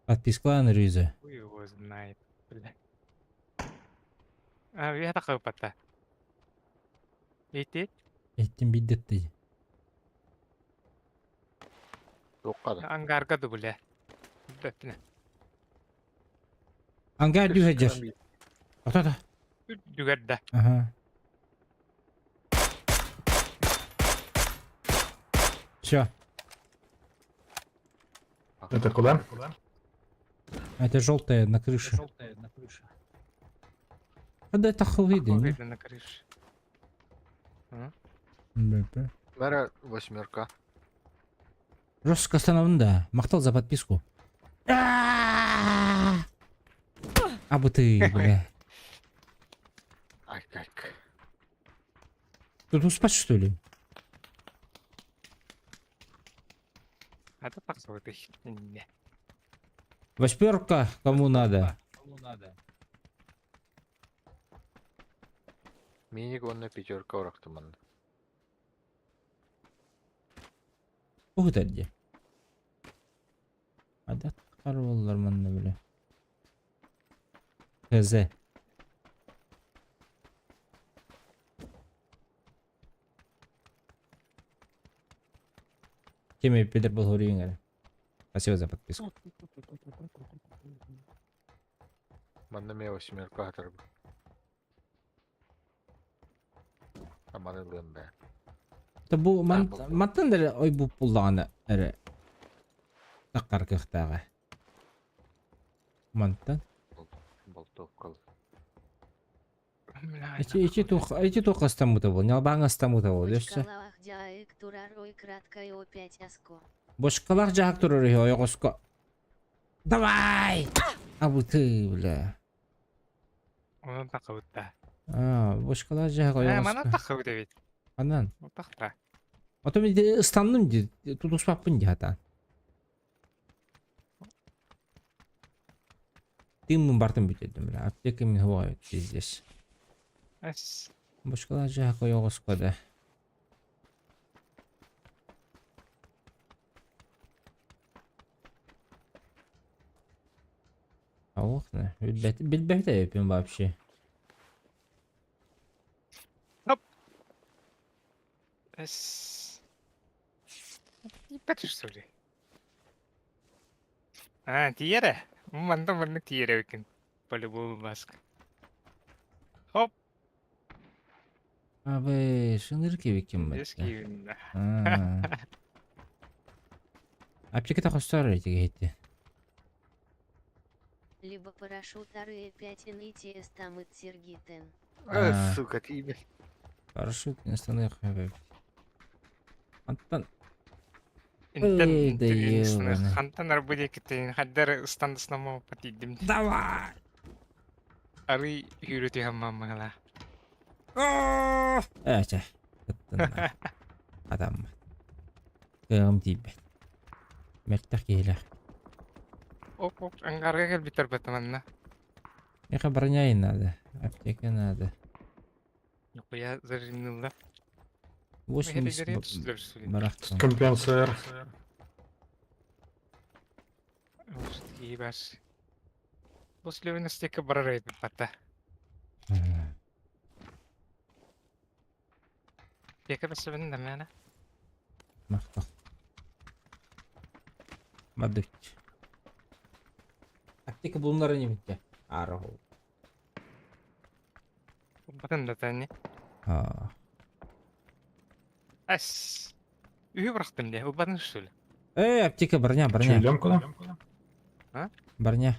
S2: Подпискалаан Рюзо.
S1: Хуй его знает, бля. А, я такой пота. Ити
S2: Эттин биддетти.
S4: Токкада.
S1: ангарга ду бля. Дөттүнэ.
S2: Ангар дүүһэдьэр. Ата-та.
S1: Дүгэрдэ.
S2: Ага. Все.
S9: Это куда?
S2: Это желтая на крыше. А да это хуй да, не?
S1: Видно на крыше.
S2: БП.
S4: Мэра восьмерка.
S2: Жестко остановлен, да. Махтал за подписку. А бы ты, бля.
S4: Ай как.
S2: Тут успать, что ли?
S1: А это так вот Не.
S2: Восьмерка кому надо?
S4: Миник онна пятерка уракты манна.
S2: Ух ты, где? Адат карваллар манна, бля. ХЗ. Теме Петр Болгурин. Спасибо за подписку.
S4: Манна ме восьмерка хатар. Аманы лымбе.
S2: Та бу
S4: Да, бу-
S2: мантан дere ой бу пуллаҕына эрэ таххар кыахтааҕа. Мантан
S4: Болтовкал.
S1: Бля,
S2: эти эти тух эти тух астаммыта буол, ньалбааҥҥа астаммыта буол, өссө.
S3: Бочкалаах дьаайык турар ой краткай опять аско.
S2: Бочкалаах дьаһак турар үһү ойоҕоско. Давай! Абыты, бля.
S1: Онон тахыбытта.
S2: А, бочкалаах дьаһак
S1: Э, манан
S2: ойоҕоско.
S1: тахыбыт эбит.
S2: Анан.
S1: Тахта.
S2: Ото мин ыстанным дии, тутуспаппын дии хатаан. Тыыммын бартын бүтэрдим, бля. Аптека мин хуа пиздец.
S1: Эс.
S2: Бочкалаах дьаһак ойоҕоско да. Ох, на. Билбэт билбэт эбиппин вообще.
S1: Эс. Иппет что ли? А, тиэрэ. Мантан маннык тиэрэ эбиккин. По-любому баск. Хоп,
S2: Абы, шыныр кебеккен
S1: здесь
S2: батта.
S1: киевин.
S2: Аптеката хостор эти гетти.
S3: Либо парашют ары 5 НИТС там и Сергитен.
S4: Э,
S2: А.
S4: сука, ти имя.
S2: Парашют не останови. Антон.
S1: Интен
S2: Эй, да ебаный.
S1: хантан арбы диэкитин хаддар ыстандыснамо патидим.
S2: Давай!
S1: Арый үүрүтүһэн маммыгала.
S2: Ээ, чэ. Ыттынна. Атаммат. Кыаҕым тиийбэт. Мөлтөх киһилээх.
S1: Оп оп ангарга кэлбиттэр баттаманна.
S2: Миэхэ броня надо, аптека надо.
S1: Нихуя зажимнылла.
S2: 80 барахтан.
S9: Компенсер.
S1: Ебаш. После настолько барарайт пата. Яка басыбын да мэна.
S2: Махтал. Мадыч. Аптека булунара немитте. Араху.
S1: Батын да тани.
S2: Аа.
S1: Ас. Үйі бұрақтым де, ұлбатын что ли?
S2: Эй, аптека броня,
S9: Че,
S2: броня.
S9: идем куда?
S2: Броня.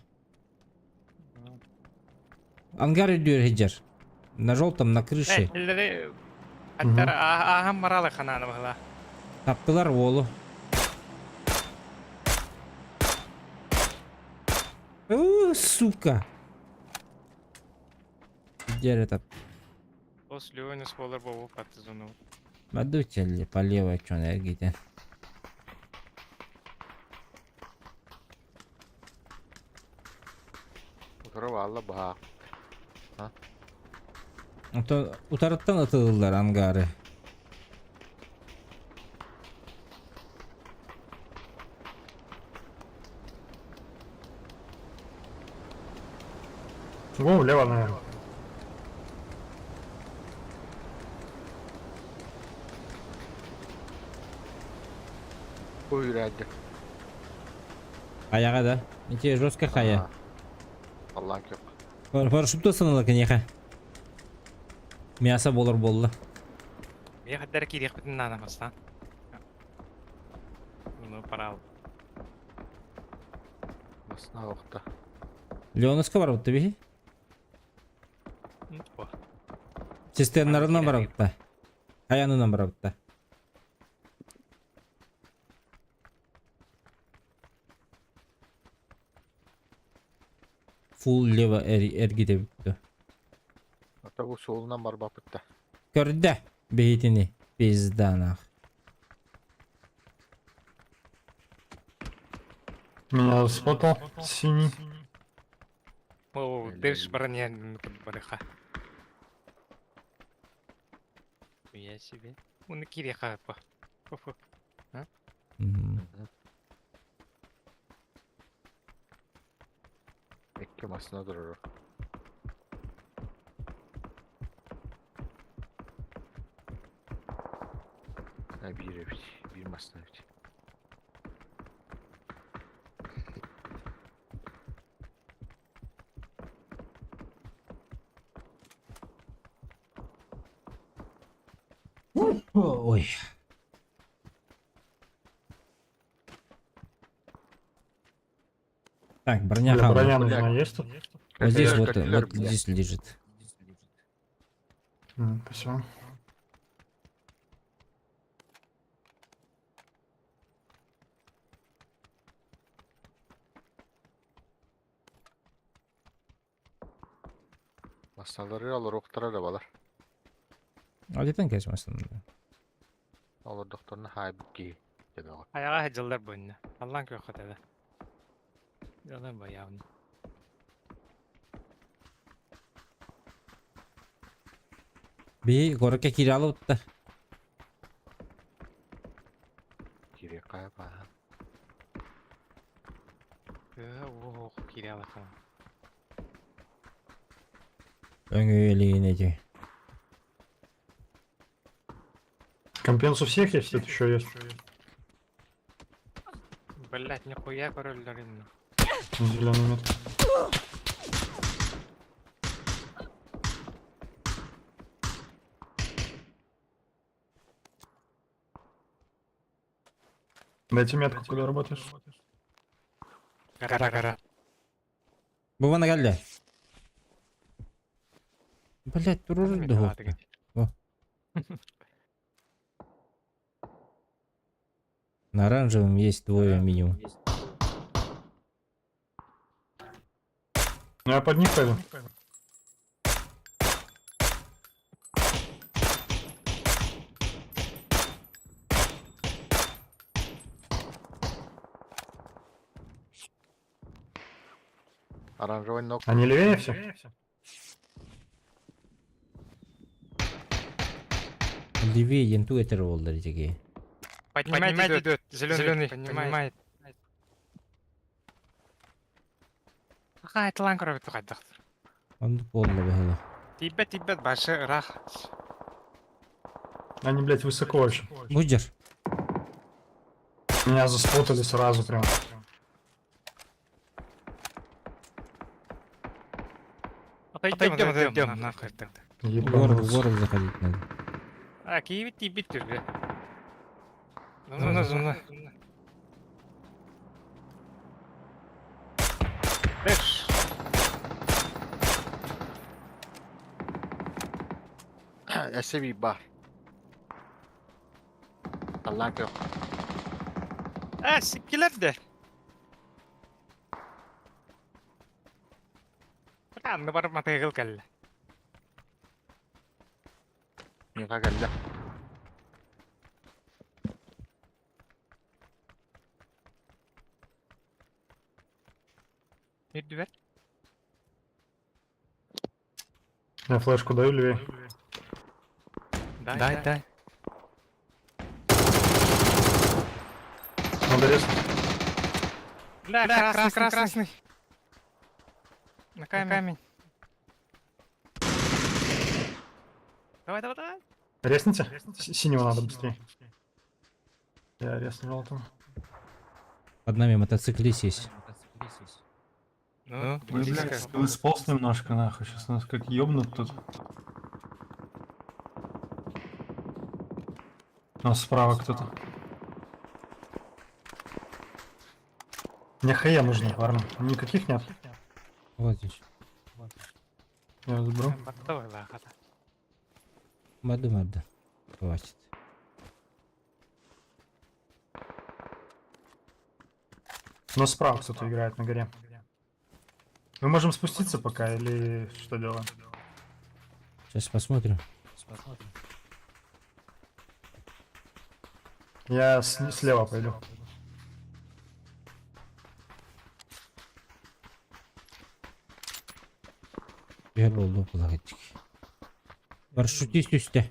S2: Ангар үрдүөр сылдьар. На желтом, на крыше.
S1: Эллери Аттар ахам маралы хананы бахла.
S2: Таптылар уолу. О, сука. Где этот?
S1: После ойнас болар болу патты зону.
S2: Мадучели по левой чё эргите.
S4: Утары баалла баһаа.
S2: Утарыттан ытылылар ангары.
S9: Во, влево, наверное.
S4: Бу үүрээдэ.
S2: Аяға да. Ити жестко хая.
S4: Аллаан кök.
S2: Парашютта сыныла кинеха. Мясо болар болла.
S1: Мен хаттар кирек бітін нана бастан. Ну, парал.
S4: Басына оқта.
S2: Леоновска бар бутты бихи. Цистернарынан бар бутта. Аянынан бар бутта. Фул лево эргите бүттү.
S4: Ата бу суолунан барбаппыт да.
S2: Көрдө бейтини. Пизда нах.
S9: Меня спотал. Синий.
S1: О, дыш броня барыха. Я себе. Уны киреха по. Фу-фу.
S2: Мгм.
S4: Икки массына турар. Биир эбит. Биир массына эбит.
S2: Ой. Так, броня
S9: Бля,
S2: хавала.
S9: броня нужна есть тут?
S2: Вот здесь вот,
S4: Котлер,
S2: вот
S4: бля.
S2: здесь лежит.
S9: Спасибо.
S4: Массыналары олоруохтара да балар.
S2: А где там конечно,
S4: Олордохторуна хаайбыт киһи дебэҕэ.
S1: Аяға жылдар бойына. Аллан кök хотады. Жылдар боявын.
S2: Би городка киралы утта.
S4: Кире кайба.
S1: О, кире алахан.
S2: Өңөйлейін эти.
S9: Компенс у всех есть, это еще есть.
S1: Блять, нихуя король именно.
S9: Зеленый метка. Дайте метку, куда работаешь.
S1: Гора, гора.
S2: Бу бана келді. Блять, турur да. На оранжевом есть двое минимум.
S9: Ну я под них пойду.
S4: Оранжевый ног.
S9: Они левее все?
S2: Левее енту этер болдыр дегей.
S1: Поднимает идет. Зеленый поднимает. Аха, это көрөбүт хайдах.
S2: Онды болла бахыла.
S1: Тибет, тибет, башы рах.
S9: Они, блядь, высоко очень.
S2: Буджер.
S9: Меня заспотали сразу прям.
S1: Отойдем, отойдем, нахуй тогда.
S2: В город, в
S9: Ебанулся.
S2: город заходить надо.
S1: А, Киеве тибет тебе. Ну, ну, ну, ну. Эш,
S4: Эсеби бар. Таллаан көх.
S1: а, сиккилер де. Анны барып матыгыл кэллэ.
S4: Миха кэллэ.
S1: Үрдүбэр.
S9: Я флешку даю левее.
S1: Дай, дай.
S9: Надо резнуть.
S1: Бля, красный, красный, красный. На камень. Давай, давай, давай.
S9: Резните? Синего надо быстрее. Я резнул там.
S2: Под нами мотоциклист есть.
S1: Ну,
S10: Ой,
S1: близко.
S10: блядь, вы сполз немножко, нахуй, сейчас нас как ёбнут тут.
S9: У нас справа кто-то. Мне хае нужны, парни. Никаких нет.
S2: Вот здесь.
S9: Я заберу.
S1: Давай, лахата.
S2: Мады, мады. Хватит.
S9: Но справа кто-то играет на горе. Мы можем спуститься пока или что делаем?
S2: Сейчас посмотрим.
S9: Я слева пойду.
S2: Bir oldu kulak Парашютист üstte.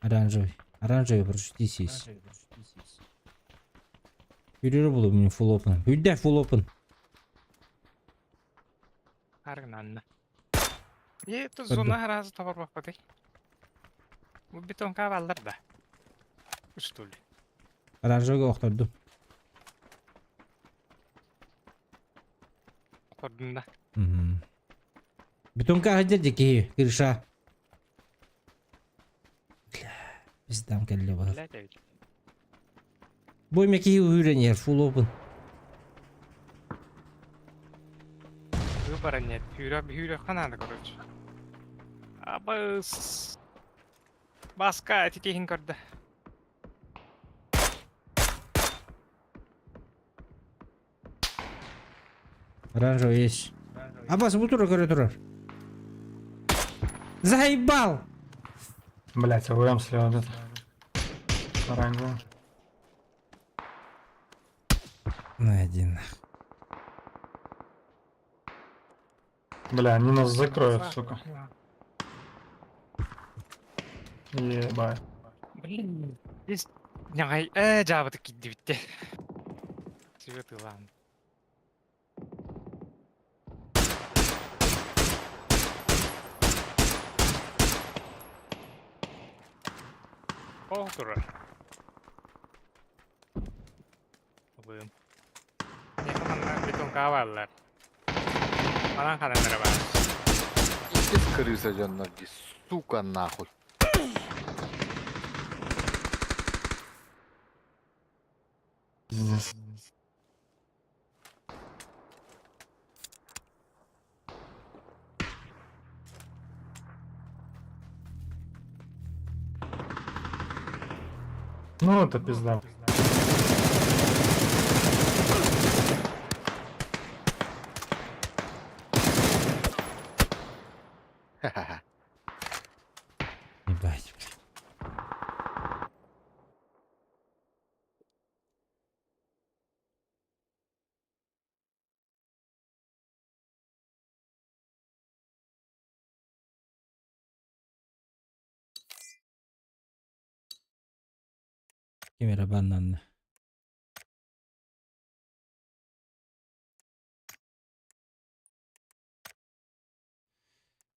S2: Оранжевый. Оранжевый парашютист есть. Yürür bulu benim full open. Hüdde full open.
S1: Аргнанна. И это
S2: Көрдүм.
S1: зона разы табар баппаты. Бу бетонка баллар да. Что ли?
S2: Оранжевый охторду.
S1: Көрдүм да.
S2: Бетонка хадер ки крыша. Бля, Пиздам келли бар.
S1: Блядь, а ведь.
S2: Бой меки үйренер full open.
S1: Выбора нет. Хүрө хүрө ханады, короче. Абыс. Баска тикихин көрдө.
S2: Оранжевый есть. Абас бу тура көрө турар. Заебал!
S9: Блять, АВМ слева где-то. Оранжевый.
S2: На один. нах.
S9: Бля, они нас закроют, сука. Ебать.
S1: Блин. Здесь Нягай, жабы кидди битте. Цветы ладно. О, турар. Бым. Якынна бетон кабаллар. Анан хананнара бар.
S4: Пиздец крыса дьоннор дии, сука нахуй.
S9: Пиздец. Ну, это пизда.
S4: Ха-ха-ха.
S2: Ебать, блядь. Ким эрэ баннанна.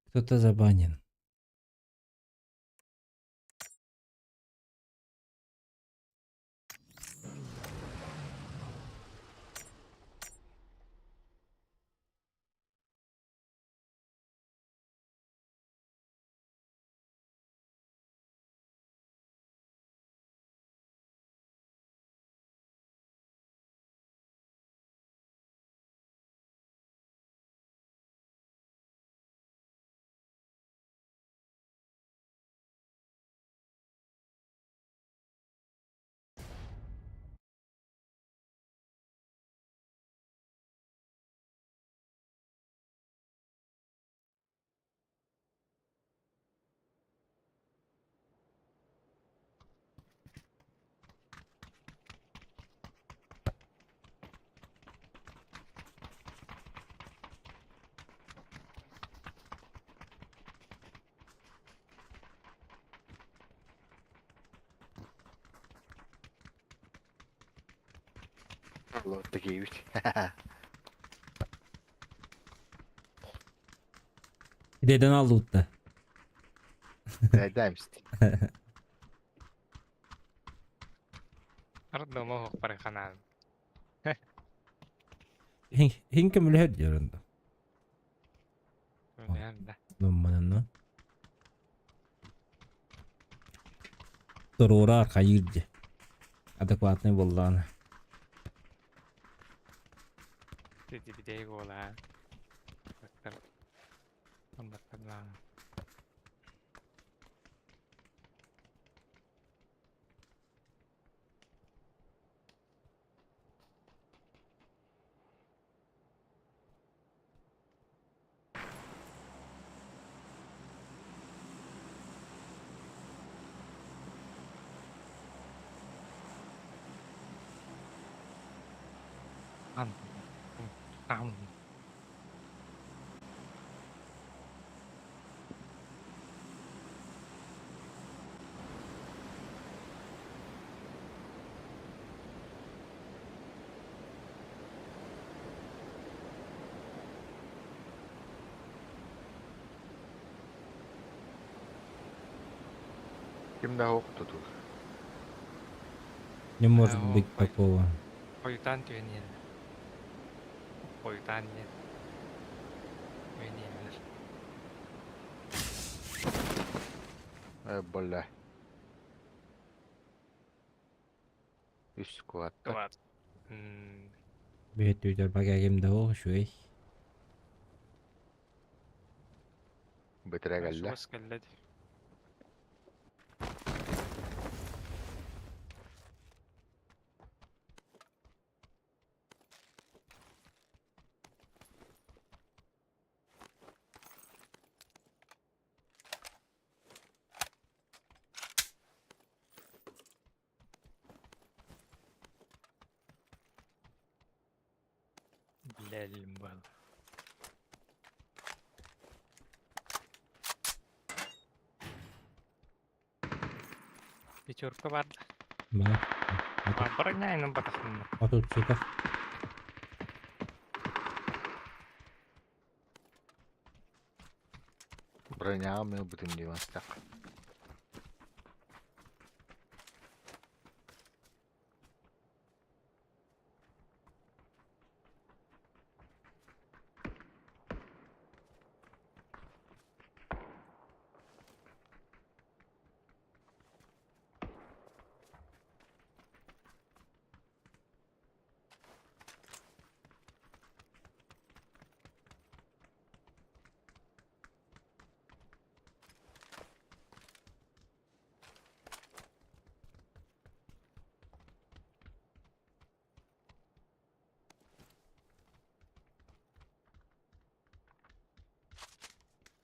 S2: Кто-то забанен.
S4: Вот такие ведь.
S2: Deden aldı utta.
S4: Дай
S1: Ардылы парыханан.
S2: Хин көмөлөһөр диyor onda.
S1: Да.
S2: Номмананна. Туруураар хайыыр дьэ. Адекватный буоллаҕына.
S1: Тидибидей буола. Баттар. Баттарлаан. Ан. Ам.
S4: Ким да тур.
S2: Не может быть такого.
S1: Хойутан түөнien. Хойутан нет. Түөнien.
S4: Бля. Үс куатта.
S1: Куат.
S2: Бэт үтэр багагым да ол шуй.
S4: Бытырагалла.
S1: Суос кэллэди. Билелим был. Пятерка бар.
S2: Ба.
S1: Броняйным батахным.
S2: А тут сука.
S4: Броня мен бутым дивастак.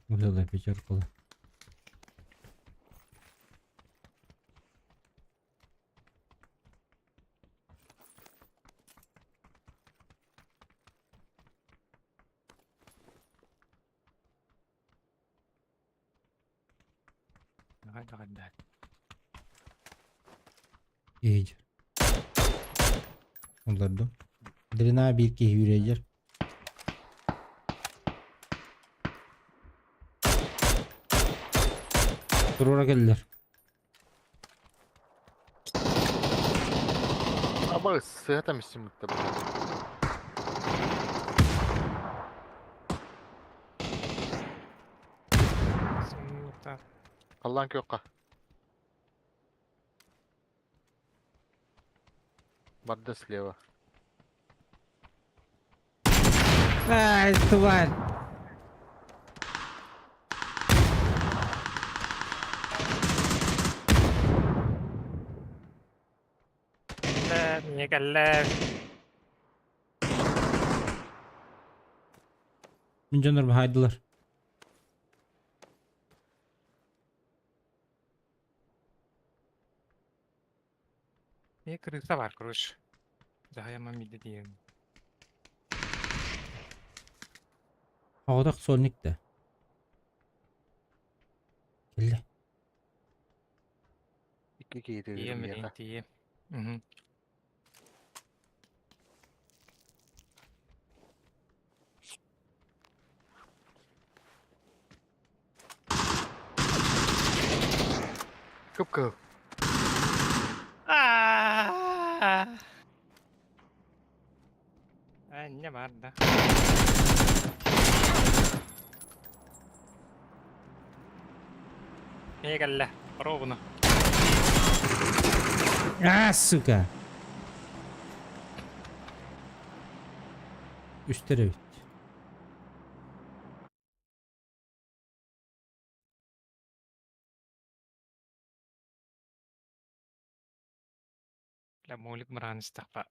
S2: Взяла пятерку.
S1: Давай, давай, давай.
S2: Ейдер. Олордум. Дрина биир киһи үүрэйдэр. Туруора кэллэр.
S4: Аба сыата миссиммитте Халлаан күөххэ. Барда слева.
S2: Ай, тварь!
S1: Кэллэ, кэллэ.
S2: Мин дьоннор баһаайдылар.
S1: Не крыса бар, короче. Дьаһайамам миде диэн.
S2: Оҕотох сольник да. Кэллэ.
S4: Икки киһи
S1: Тиийэм
S4: миэхэ.
S1: тиийэм. Мгм.
S4: Кып-кыһыл.
S1: Аа! Не бар да. Не кэллэ. Ровно.
S2: А, сука! Үстэр эбит.
S1: Бля, молик мыраан истэхпэ.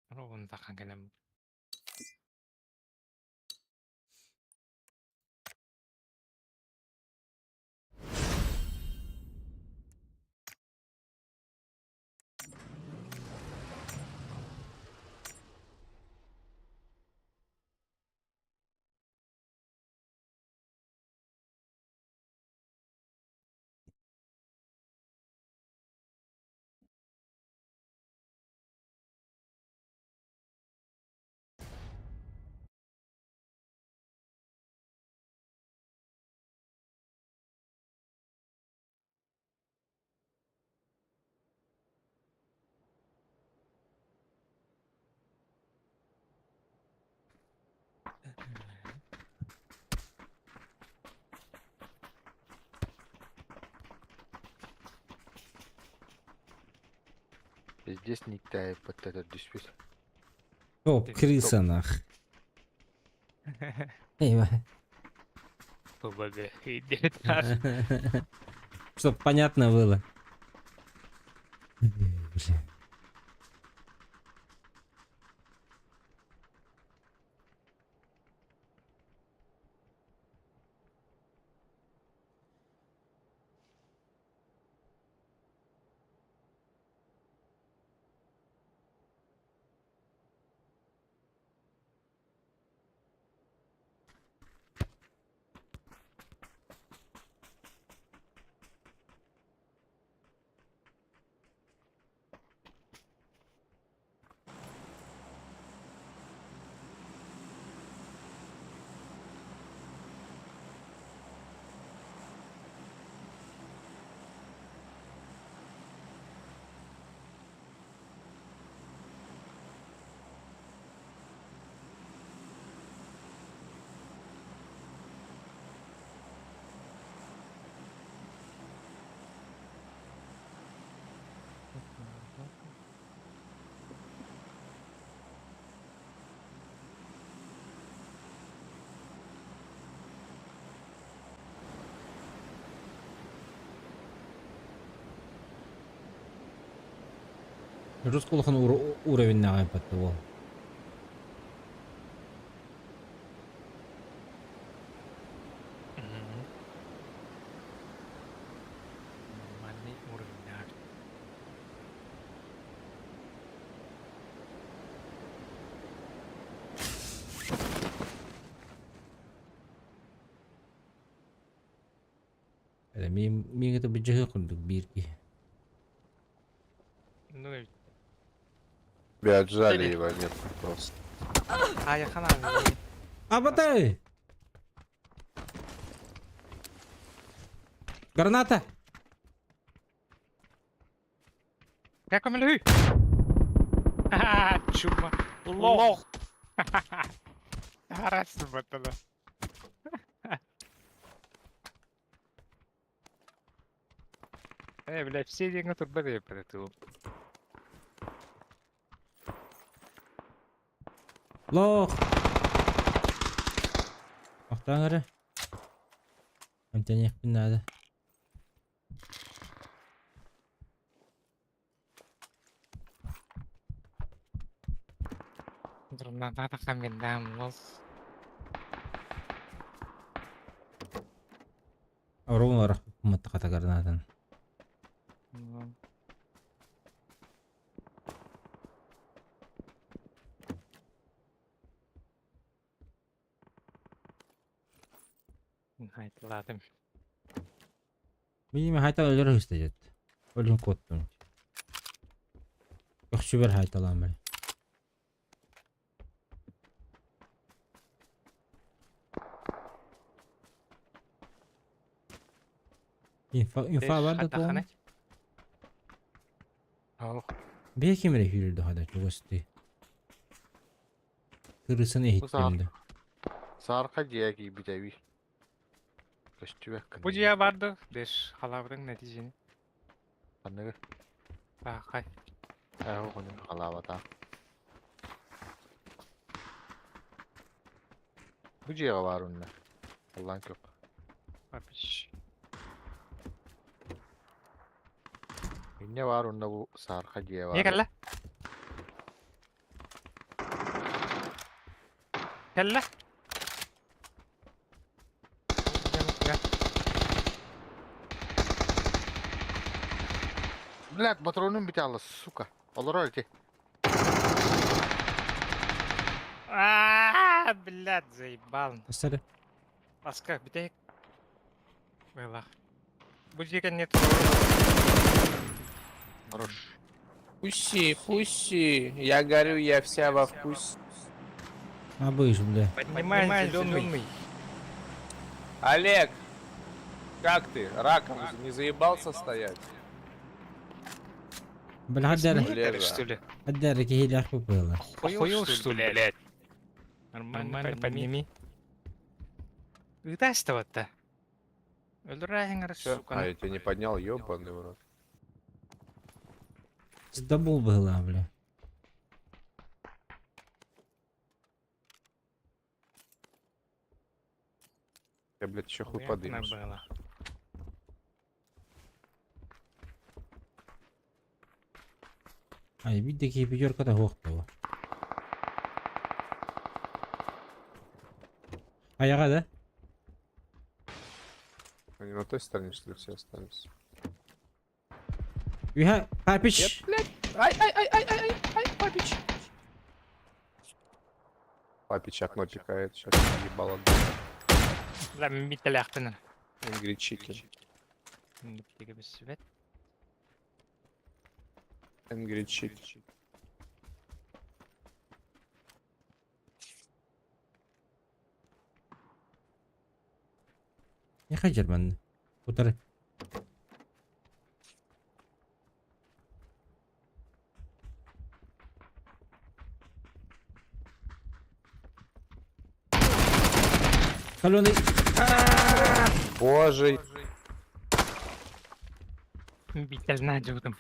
S1: Ровно тахан кэлэм.
S4: Пиздец никтээбит төрдүспүт.
S2: О, крыса нах. Эй,
S1: ПВГ.
S2: Чтоб понятно было. Бля. Русский улахан уровень патты ол. Эрэ мин мин это быдьаһы курдук биир киһи.
S1: Ну и
S11: Тебя отжали его, нет просто.
S1: А я хана.
S2: Абатай! Граната!
S1: Как он лю? Ха, чума. Лох. Раз батала. Э, блядь, все деньги турбо продату.
S2: Лох! Ахтан эрэ. Эмтэниэхпин наада.
S1: Граната хамендам лос.
S2: Оруун арахпыт гранатан.
S1: Хайтладым.
S2: Минимум хайта өлөр хыстыжат. Өлүн куоттум. Көхсүбэр хайталаан били. Инфа инфа бар да туом. Бэйэ ким эрэ сүүрэр хада чугастыы. Кырысын иһиттим да.
S4: Саарха дьиэ киирбитэбий. Көстүбэккин.
S1: Бу дьиэ барды, дэш халабырың нәтижени.
S4: Ханныгы?
S1: Саахай.
S4: Ээ, оҕонун халаабата. Бу дьиэҕэ баар онно. Аллаан көх.
S1: Папич.
S4: Инньэ баар онно бу саарха дьиэ
S1: Не
S4: баар.
S1: кэллэ? Кэллэ?
S4: Блядь, патронум бүтэ сука. Олорор ити.
S1: А, блядь, заебал.
S2: Сары.
S1: Ласка, бүтэйик. Было. Бу дьиэгэ нет.
S4: Хорош.
S11: Пусси, пусси. Я горю, я вся во вкус.
S2: Абыш, бля.
S1: Поднимай зеленый.
S11: Олег, как ты? Раком не заебался стоять?
S2: Бля, хаддар.
S11: Олега.
S1: Что ли?
S2: Хаддар киһилээх было.
S1: Охуел, что ли, блядь? Нормально подними. Ытастывать-то. Өлөрәһиң,
S11: Всё?
S1: сука.
S11: А, я тебя не поднял, ёбаный в рот.
S2: Сдобул была, бля.
S11: Я, блядь, еще хуй
S1: Понятно
S11: подымешь.
S1: было.
S2: Ай, видите, киһи пятерка-то хуохтуо. Аяга, да?
S11: Они на той стороне, что ли, все остались?
S2: Үһэ, папич!
S11: Нет, блядь! Ай, ай, ай, ай, ай, ай, папич! Папич окно пикает, сейчас ебало.
S1: Бля, митәләхтен.
S11: Angry Chicken.
S1: Свет.
S11: Angry Chicken.
S2: Не хаджар манна. Утары. Каленый.
S11: Боже,
S1: Битәлнә жудым.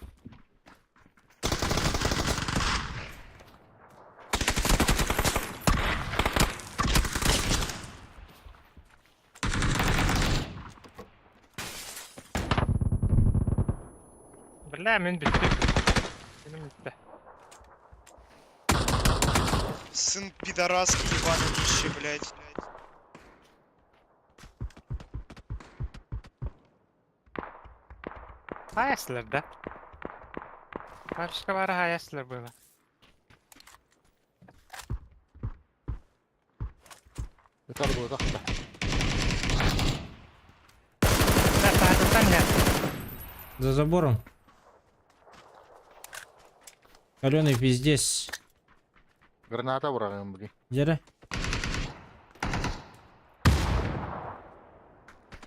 S1: Бля, мин битте. Минем битте.
S12: Сын пидораски ебаный нищий, блядь.
S1: Хаяслар, да? Башка бары хаяслар было.
S4: Ытар буотахта.
S1: Да,
S2: За забором. Каленый пиздец.
S4: Граната быраҕыам били.
S2: Дьэрэ.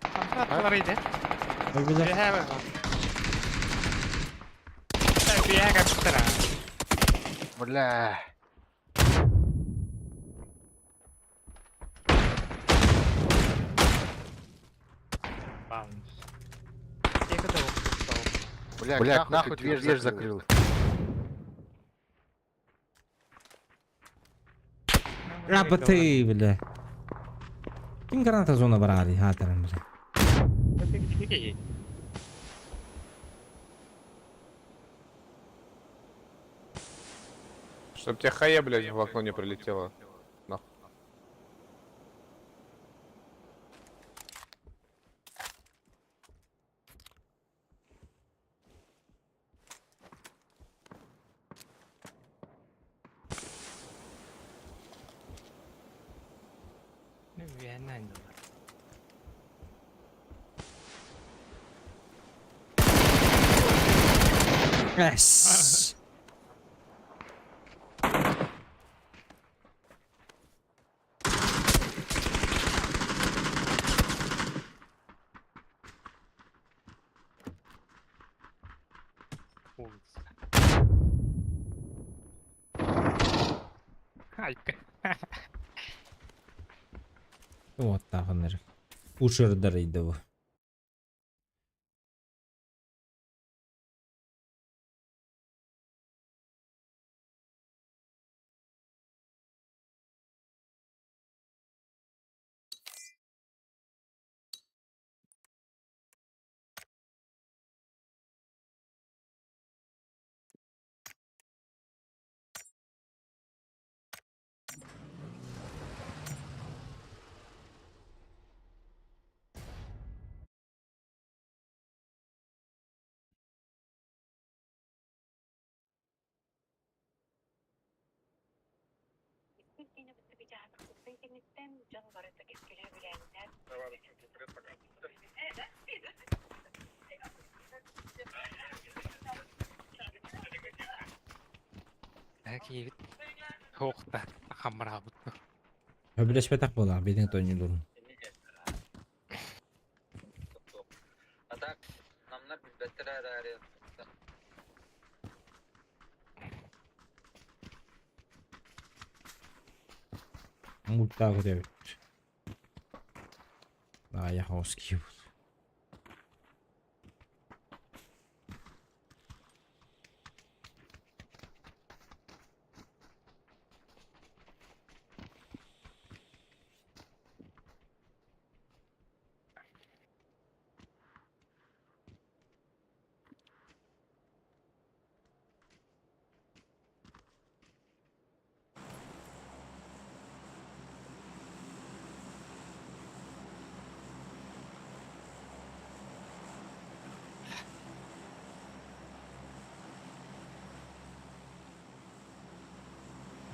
S1: Аттылар иди.
S2: Ой, бля.
S1: Үөһээ бар. Үөһээ кэптэр.
S4: Бля.
S1: Баунс. Екі да
S4: Бля, Блядь, нахуй дверь, дверь закрыл.
S2: Рапоты, бля. Ким граната зона барари, хатарам, бля.
S11: Чтоб тебе хая, блядь, в окно не прилетело. Нахуй.
S2: Эс.
S1: Айка.
S2: Вот тағыныр. Ушырдар иді bu.
S1: Киевит. Хоқта. Хамрабыт.
S2: Хөбүлэспэтэх буолар, бэйдиҥ тонньулуурун.
S5: А так, намнар билбеттер эрээри.
S2: Мультаах үтэбит. Аайа хаос киһи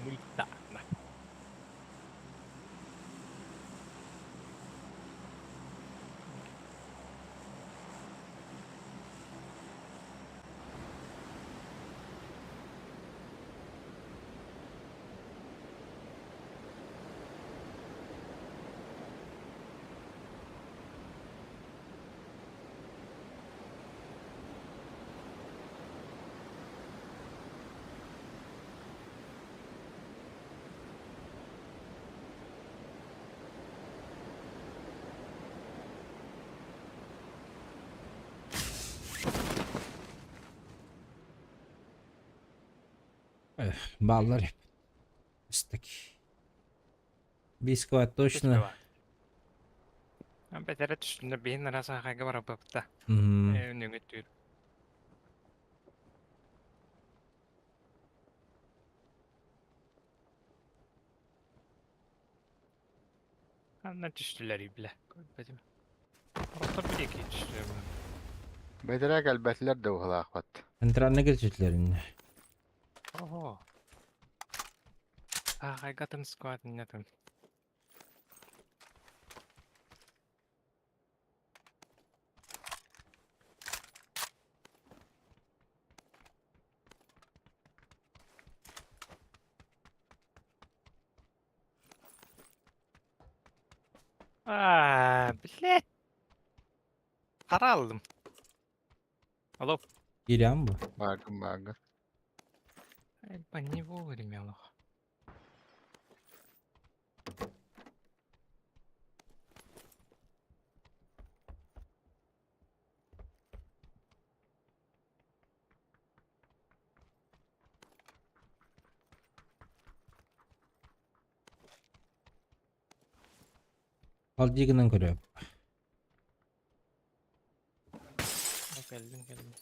S1: Мультаана.
S2: Баллар Истек. Бискват точно.
S1: Бәтәрә түшүндө бейін раса хайга барабыпта. Өнүгө түйр. Анна түштүлөр биле. Көрбөдүм. Орто бир эки түштүлөр.
S4: Бэдэрэ кэлбэтилэр да уһалаахпат.
S2: Центральный кирчитлерин.
S1: Ого. А хайгатын сквад нетен. Аа, блядь. Хара алдым. Алло.
S2: Киирэн бу.
S4: Баагын баагын.
S1: Ай, не вовремя лох.
S2: Алдии гынан көрөөп.
S1: Кэллим, кэллим.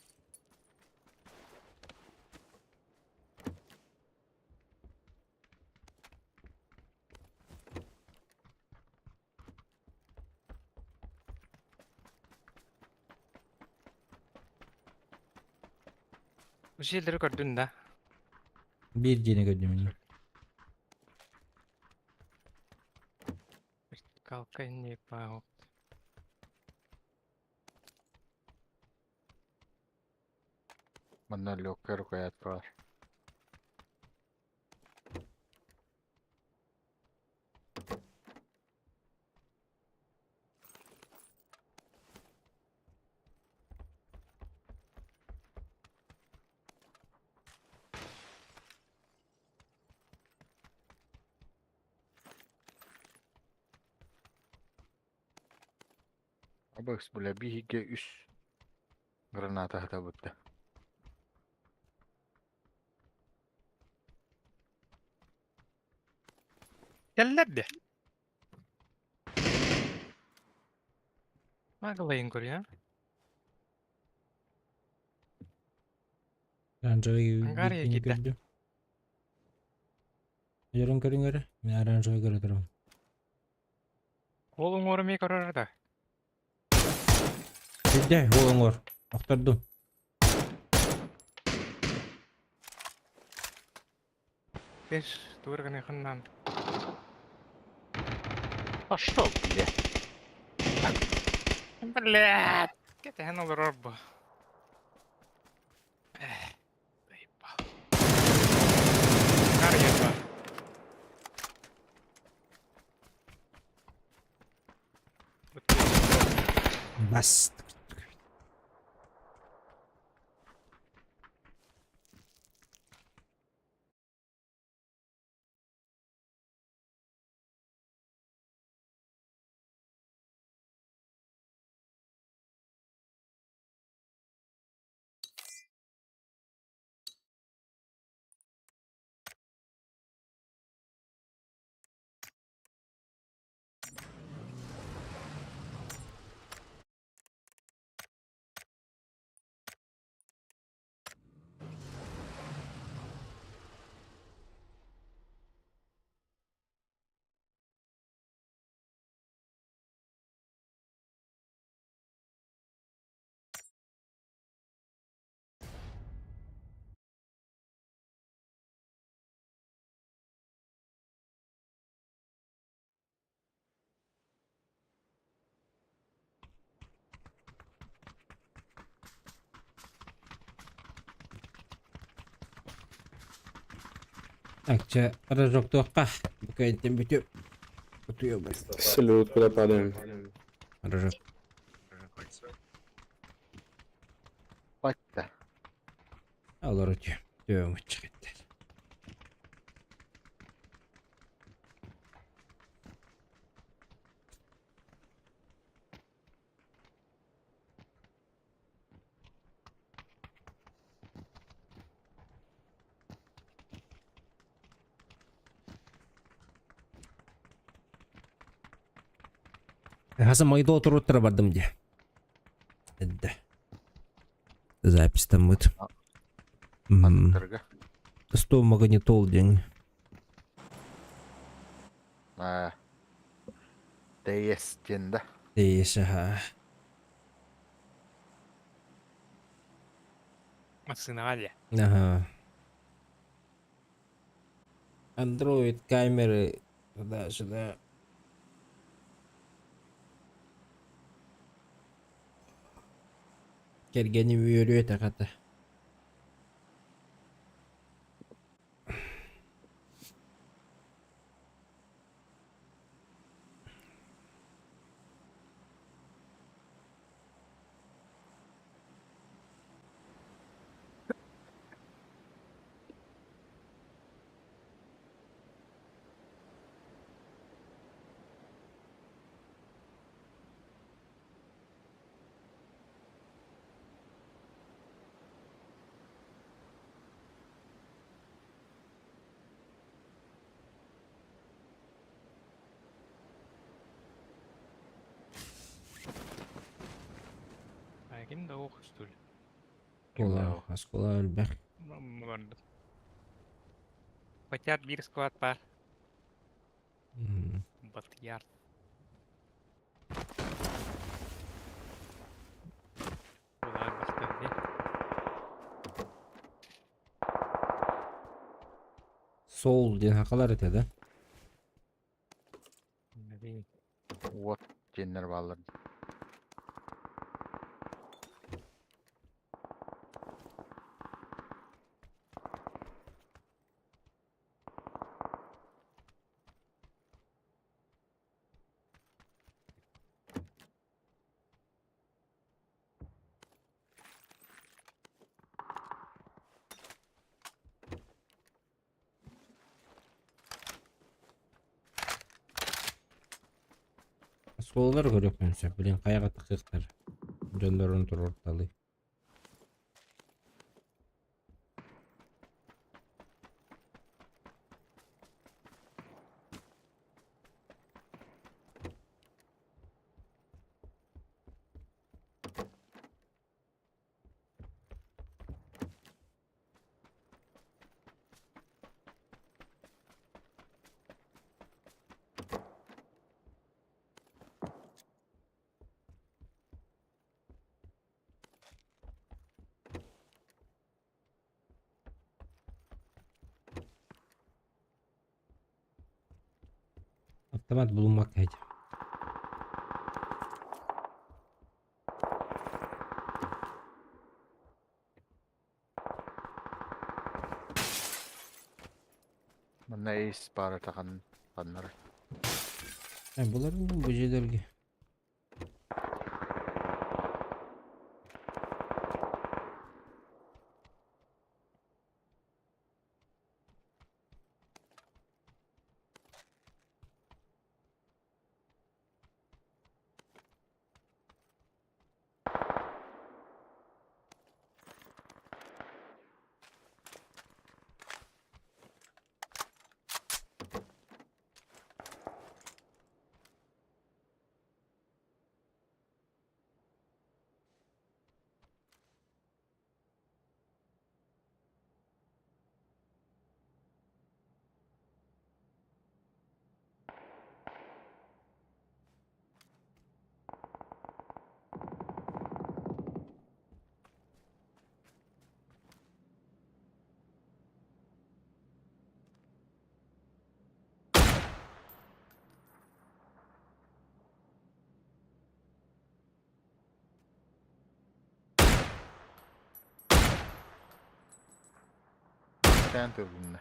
S1: Бу сиэллэри көрдүн да?
S2: Биир дьиэни көрдүм ини.
S1: Вертикалка не по...
S4: Манна легкая рукоять баар. Абакс бля биһигэ үс граната хатабытта.
S1: Кэллэр де. Магалайын көрүө.
S2: Оранжевый
S1: Ангария
S2: биирдиини
S1: киирдэ.
S2: көрдүм. Дьорун көрүҥ эрэ. Мин оранжевый көрө турабын.
S1: Ол уҥуор эмиэ көрөр да.
S2: Сирдэ ол оҥор. Охтордум.
S1: Беш тур гыныхыннан.
S4: Пошел, бля.
S1: Блядь. Кэтэһэн олорор бу. Эх, заебал. Карьера.
S2: Бас. Так, чэ, рожоктуохха. Букайынтан бүтүп. Утуйабын.
S8: Салют, куда падаем?
S2: Рожок.
S4: Батта.
S2: Олор үтүө. Түөм ыччыгыттар. Хасан майда отыруттара бардым дии. Эдде. Запись там будет.
S4: Аттарга.
S2: 100 магнитол день.
S4: Аа. ТС диэн да.
S2: Тиис, аха.
S1: Массыынаҕа диэ.
S2: Ага. Android камеры туда-сюда. Кэргэним үөрүө этэ хата. Оскуола, оскуола элбэх.
S1: Бардым. Батяр биир склад баар. Батыяр.
S2: Сол диэн хакалар этэ да?
S4: Уот диэннэр бааллар.
S2: Оскуолалар көрүөхпүн сөп, билин хайаҕа тахсыахтар дьоннорун туруорталыы. Автомат булуммакка этэ.
S4: Манна эйс баара тахан ханнар.
S2: Булар бу дьиэлэргэ.
S4: Тэн тылынна.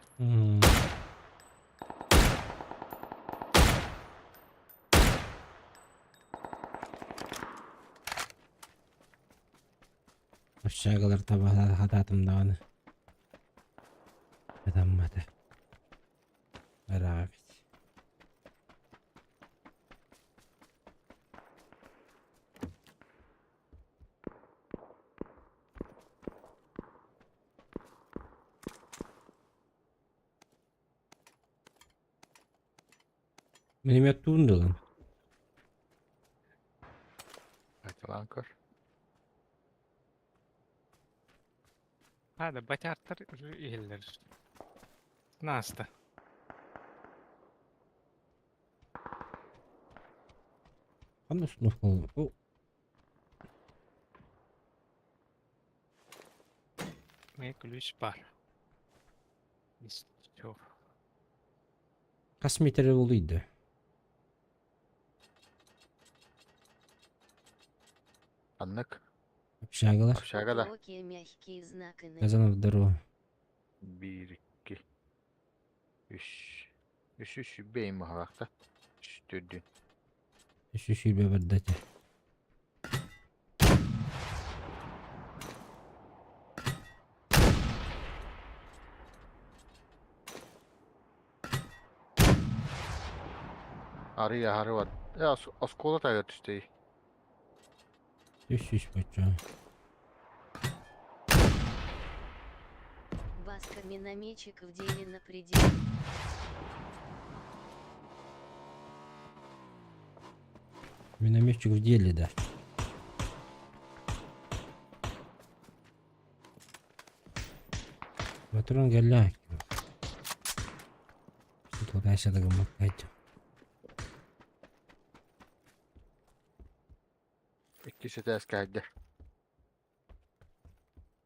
S2: Общагалар таба хатаатым даҕаны. Хатаммата. Ыраах эбит. Минометтуун дылын.
S4: Айтылаан көр.
S1: А, да батяттар иһиллэр. Наста.
S2: Ханна установкалар? О,
S1: Мне ключ бар. Все.
S2: Хас метр улуйда?
S4: Аннык.
S2: Общагалар.
S4: Общага да.
S3: Окей, мягкие знаки на
S2: Казанов здорово.
S4: Биир, икки, үс. Үс үс бэйим баһалаахта. Үс төрдүн.
S2: Үс үс сүүрбэ барда этэ.
S4: Арый аһары бар. Э, оскуола тайгар түстей.
S2: Үс үс бачча.
S3: Баска минометчик в деле на пределе.
S2: Минометчик в деле, да. Туран кэллэ. Туда сюда гыммаккайдым.
S4: Иккис этээс кээдэ.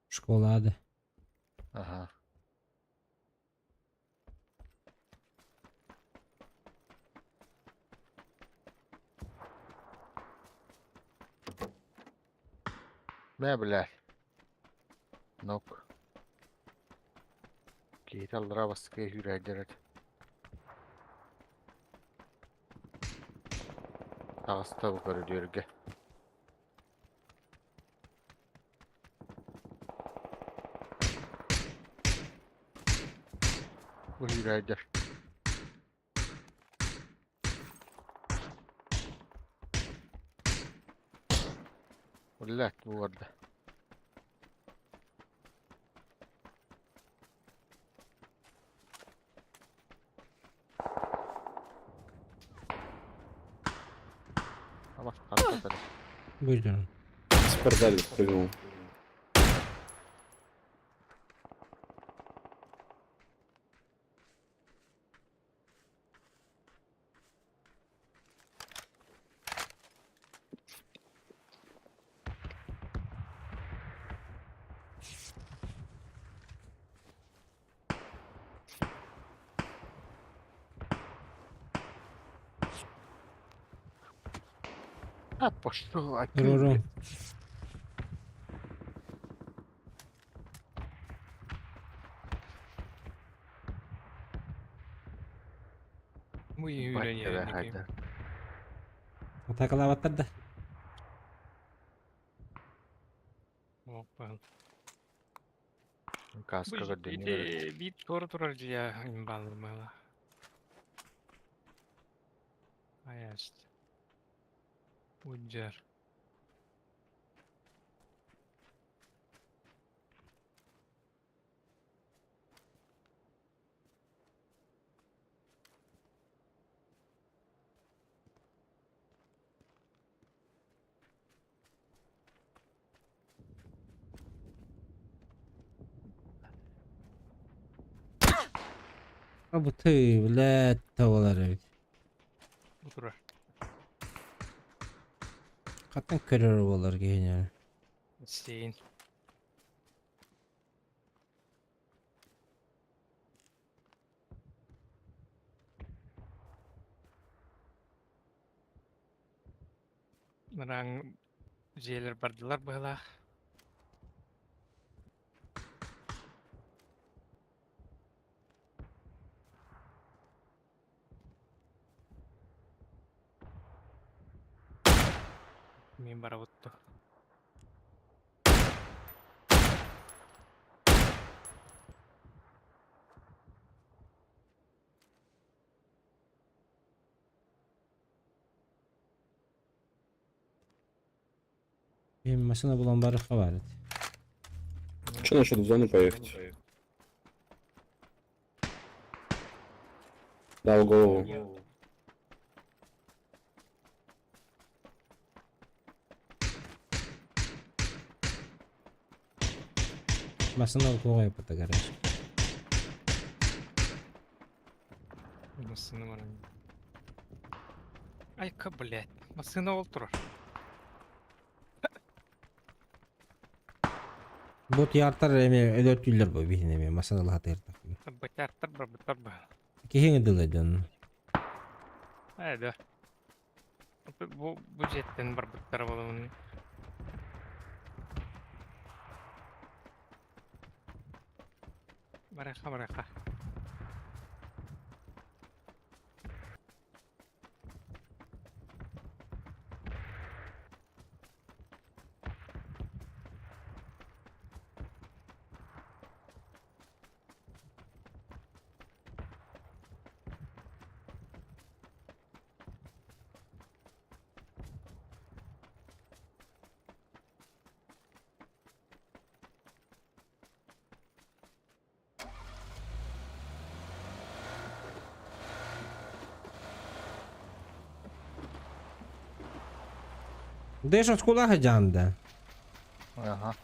S2: Школада.
S4: Аха. Мэ блядь. Нок. Киһитэ аллараа бастакы үүрээйдэр этэ. Таҕыста бу көрүдүөргэ. Бу үүрээйдэр. Блядь, бу барда.
S2: Будь
S8: Спортзале спрыгнул.
S4: А пошел, а
S2: Руру.
S1: Бу үйренер.
S2: Атакалаабаттар да.
S1: Опа.
S4: Каска көрдүнү.
S1: Бит тор турар жия имбалымала. Аяст. Уджар.
S2: Бу ты, блядь, тавалар эбит.
S1: Бу турар.
S2: Хаттан көрөр болар киһини.
S1: Син. Мыраң жиэлэр бардылар быһылаах. Мин барабытту.
S2: Мен машина булан барышка бар эт.
S8: Че насчет в зону поехать? Дал голову.
S2: Машина кугай пата гараж.
S1: Масына баран. Айка, блядь. Масына ол турар.
S2: Бут яртар эме өлөр түллер бу биһин эме машина лахат эртак.
S1: Бытартар бар, бытар бар.
S2: Киһиң дылы дön.
S1: Айда. Бу жеттен бар быттар болуун. Бараха, бараха.
S2: Дэш оскула жанда.
S4: Аха.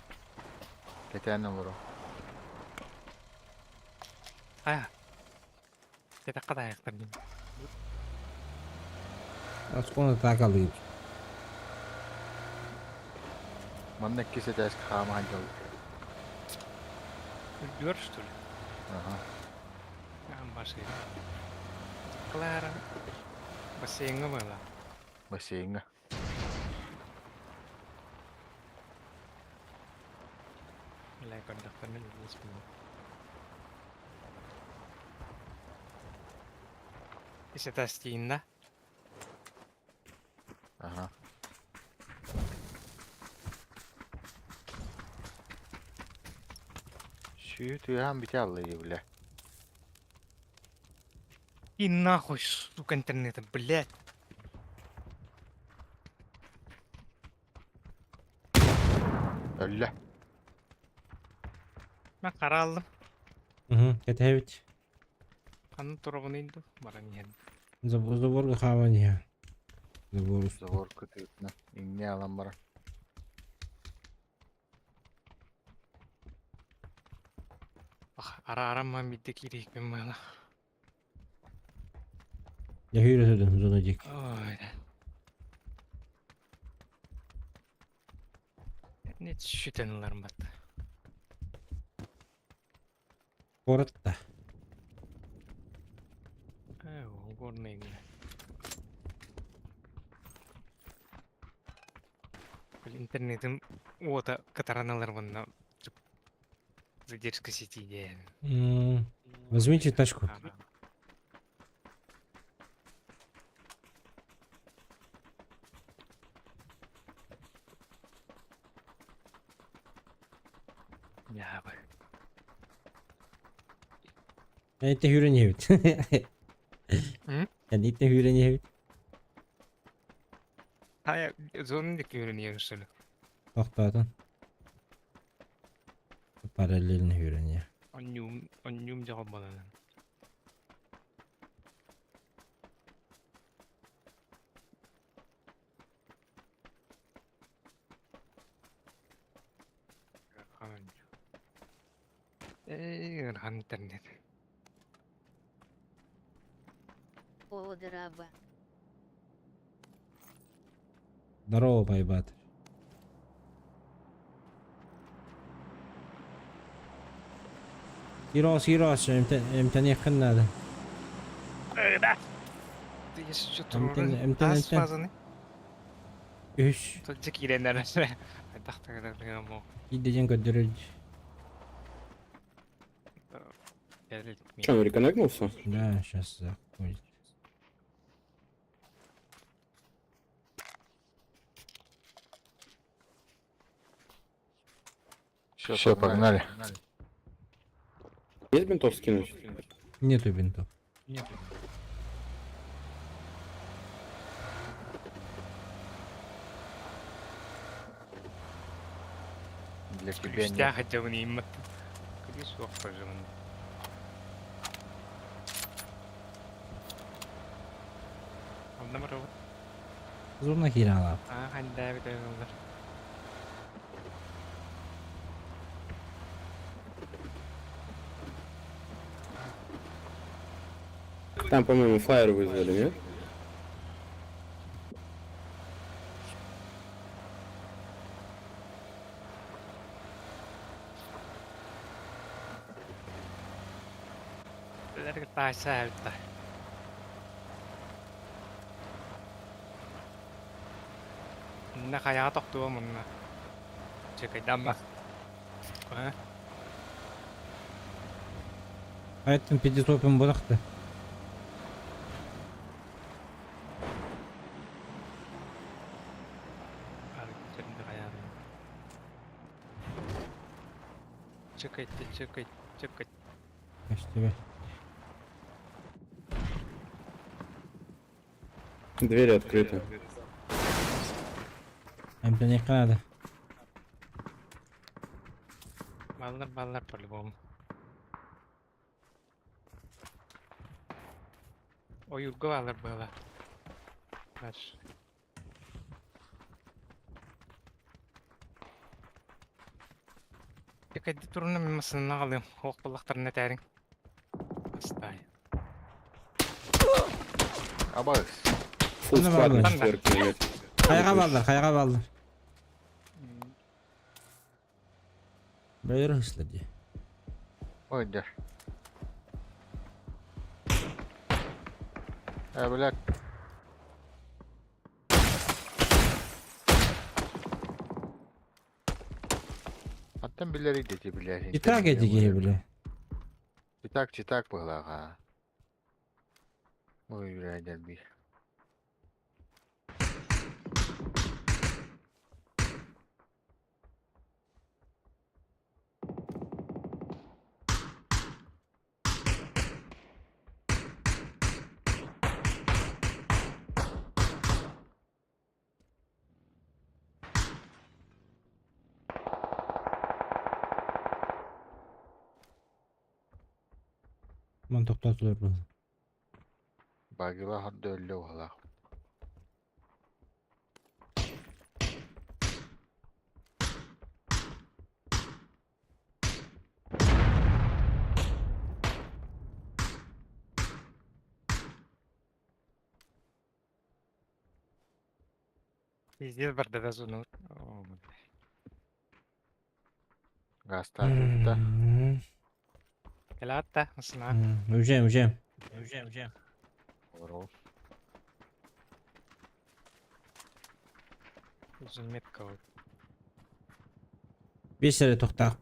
S4: Кетен олору.
S1: Хайа. Кэтэххэ таайахтар дии.
S2: Оскуола атаакалыыр.
S4: Манна иккис этээскэ хаама сылдьаллар.
S1: Үрдүгэр что ли?
S4: Аха.
S1: Машина. Клара. Бассейҥҥа буолла.
S4: Бассейҥҥа.
S1: Бля, көрдөхтөрүнэ билиэспин. Ис этээс тиийиннэ.
S4: Аха. Сүү тыаһаан бүтэ аллайы бля.
S1: И нахуй, сука, интернета, блядь.
S4: Өллө.
S1: Мен хара алдым.
S2: Угу, кэтэһэбит.
S1: Ханна туругунуй дуу? Баран иһэн.
S2: Заборга хааман иһэ. Забор устун.
S4: Забор кытыытына. Иҥнэ алан баран.
S1: Ах, ара-арам биирдэ киириэхпин баҕалаах.
S2: Дьэ сүүрэ сылдьан зона диэки.
S1: Ой. Не сүтэн ыларым батта.
S2: Куорат да.
S1: Ээ, горный Интернетим уота кытаран ылар уонна задержка сети диэн.
S2: Возьмите тачку.
S1: Дьаабы.
S2: Эн иттэ иһэбит. Эн иттэ сүүрэн иһэбит.
S1: Хайа, зона диэки үүрэн иһэр что ли?
S2: Тохтоотун. Параллельно сүүрэн иһэр.
S1: Онньуум, онньуум дьоҕо буолан. Ээ, ыарахан интернет.
S3: О, драба.
S2: Здорово, байбат. Киирос, киирос, эмтэниэххин наада.
S1: Да. Ты еще
S2: Эмтэн,
S1: туруорун
S2: эмтэн,
S1: таас
S2: эмтэн.
S1: фазаны.
S2: Үһүс.
S1: Тылдьа киирэн эрэр. Хайдах да
S2: Киирдэ диэн көрдөрөр.
S8: Че, он реконнектнулся?
S2: Да, сейчас заходит.
S4: Все, Все, погнали.
S8: Есть бинтов скинуть?
S2: Нету бинтов.
S4: Для тебя нет.
S1: Күлүстээх хотя иммат. Күлүс суох пожалуйста. Онно барабыт.
S2: Зона киирэн аҕалаах.
S1: Аа, хандаабыт ыллар.
S8: Там, по-моему, фаер вызвали, нет?
S1: Лэргэ тааса эбит. Мына хайаҕа тохтуо мунна. Чекайдамма. А?
S2: Айттым пятитопим бырахты.
S1: Чекайте, чекайте, чекайте.
S2: Көстүбэ.
S8: Двери открыты.
S2: Эмтэниэххэ наада.
S1: Баллар, баллар по-любому. Ойуурга баалар буола. Дальше. Чекайте туруна мин массыынаны аҕалыам. Суох буоллахтарына этээриҥ. Стай.
S4: Абас.
S8: Фул
S2: Ну,
S8: склад на
S2: ладно.
S8: четверке, я тебе.
S2: Хайаҕа бааллар, хайаҕа бааллар. Бэйэр ыслар дии.
S4: Ой, да. Э, блядь. Аттан билэр идети билэр.
S2: И так эти киһи бile.
S4: Читак, читак быһылааҕа. Ой, блядь, дэлби.
S2: Ман тохтоотулар бу.
S4: Багила хадда өллө быһылаах.
S1: Пиздец барда да зону. О, бля.
S4: Газтаах да.
S1: Кэлаатта, сна.
S2: Уезжаем, уезжаем.
S4: Олорол.
S1: Uzun метка вот.
S2: Бес эрэ тохтаах.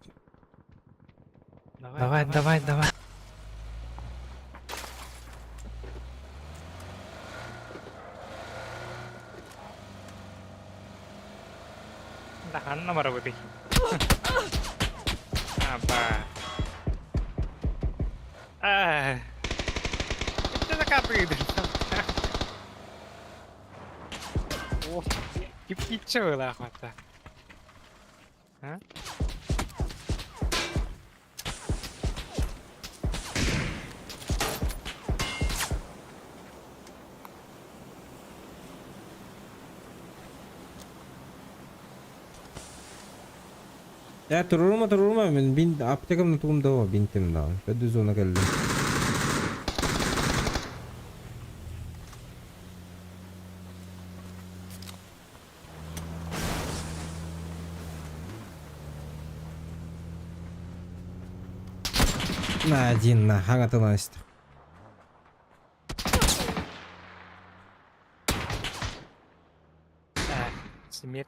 S1: Давай, давай, давай. Да, ханна барабыты. Аба. А. Это закатывает. О, кипкичевый охота. А?
S2: Я турурума турурума мен бин аптекам тугум да бинтим да. Көдү зона келдим. На один на хагатыласт.
S1: А, смерть.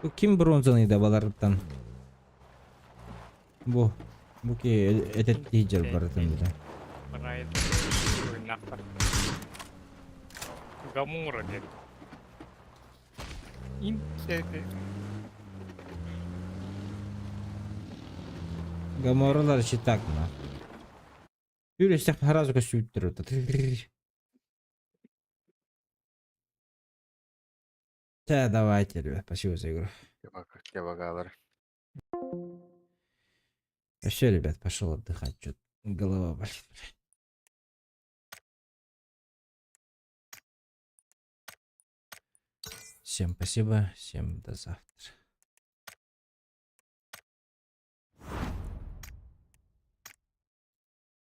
S2: Бу ким бронзаны да баларыттан? Бу. Бу ки этет тиджер барытын бile.
S1: Брайт. Ой, нахуй. Гамура, дед. Им это...
S2: Гаморалар так на. Үрестек сразу көсүттүр. Да, давайте, ребят, спасибо за игру.
S4: Кебагалар.
S2: Все, ребят, пошел отдыхать, что голова болит. блядь. Всем спасибо, всем до завтра.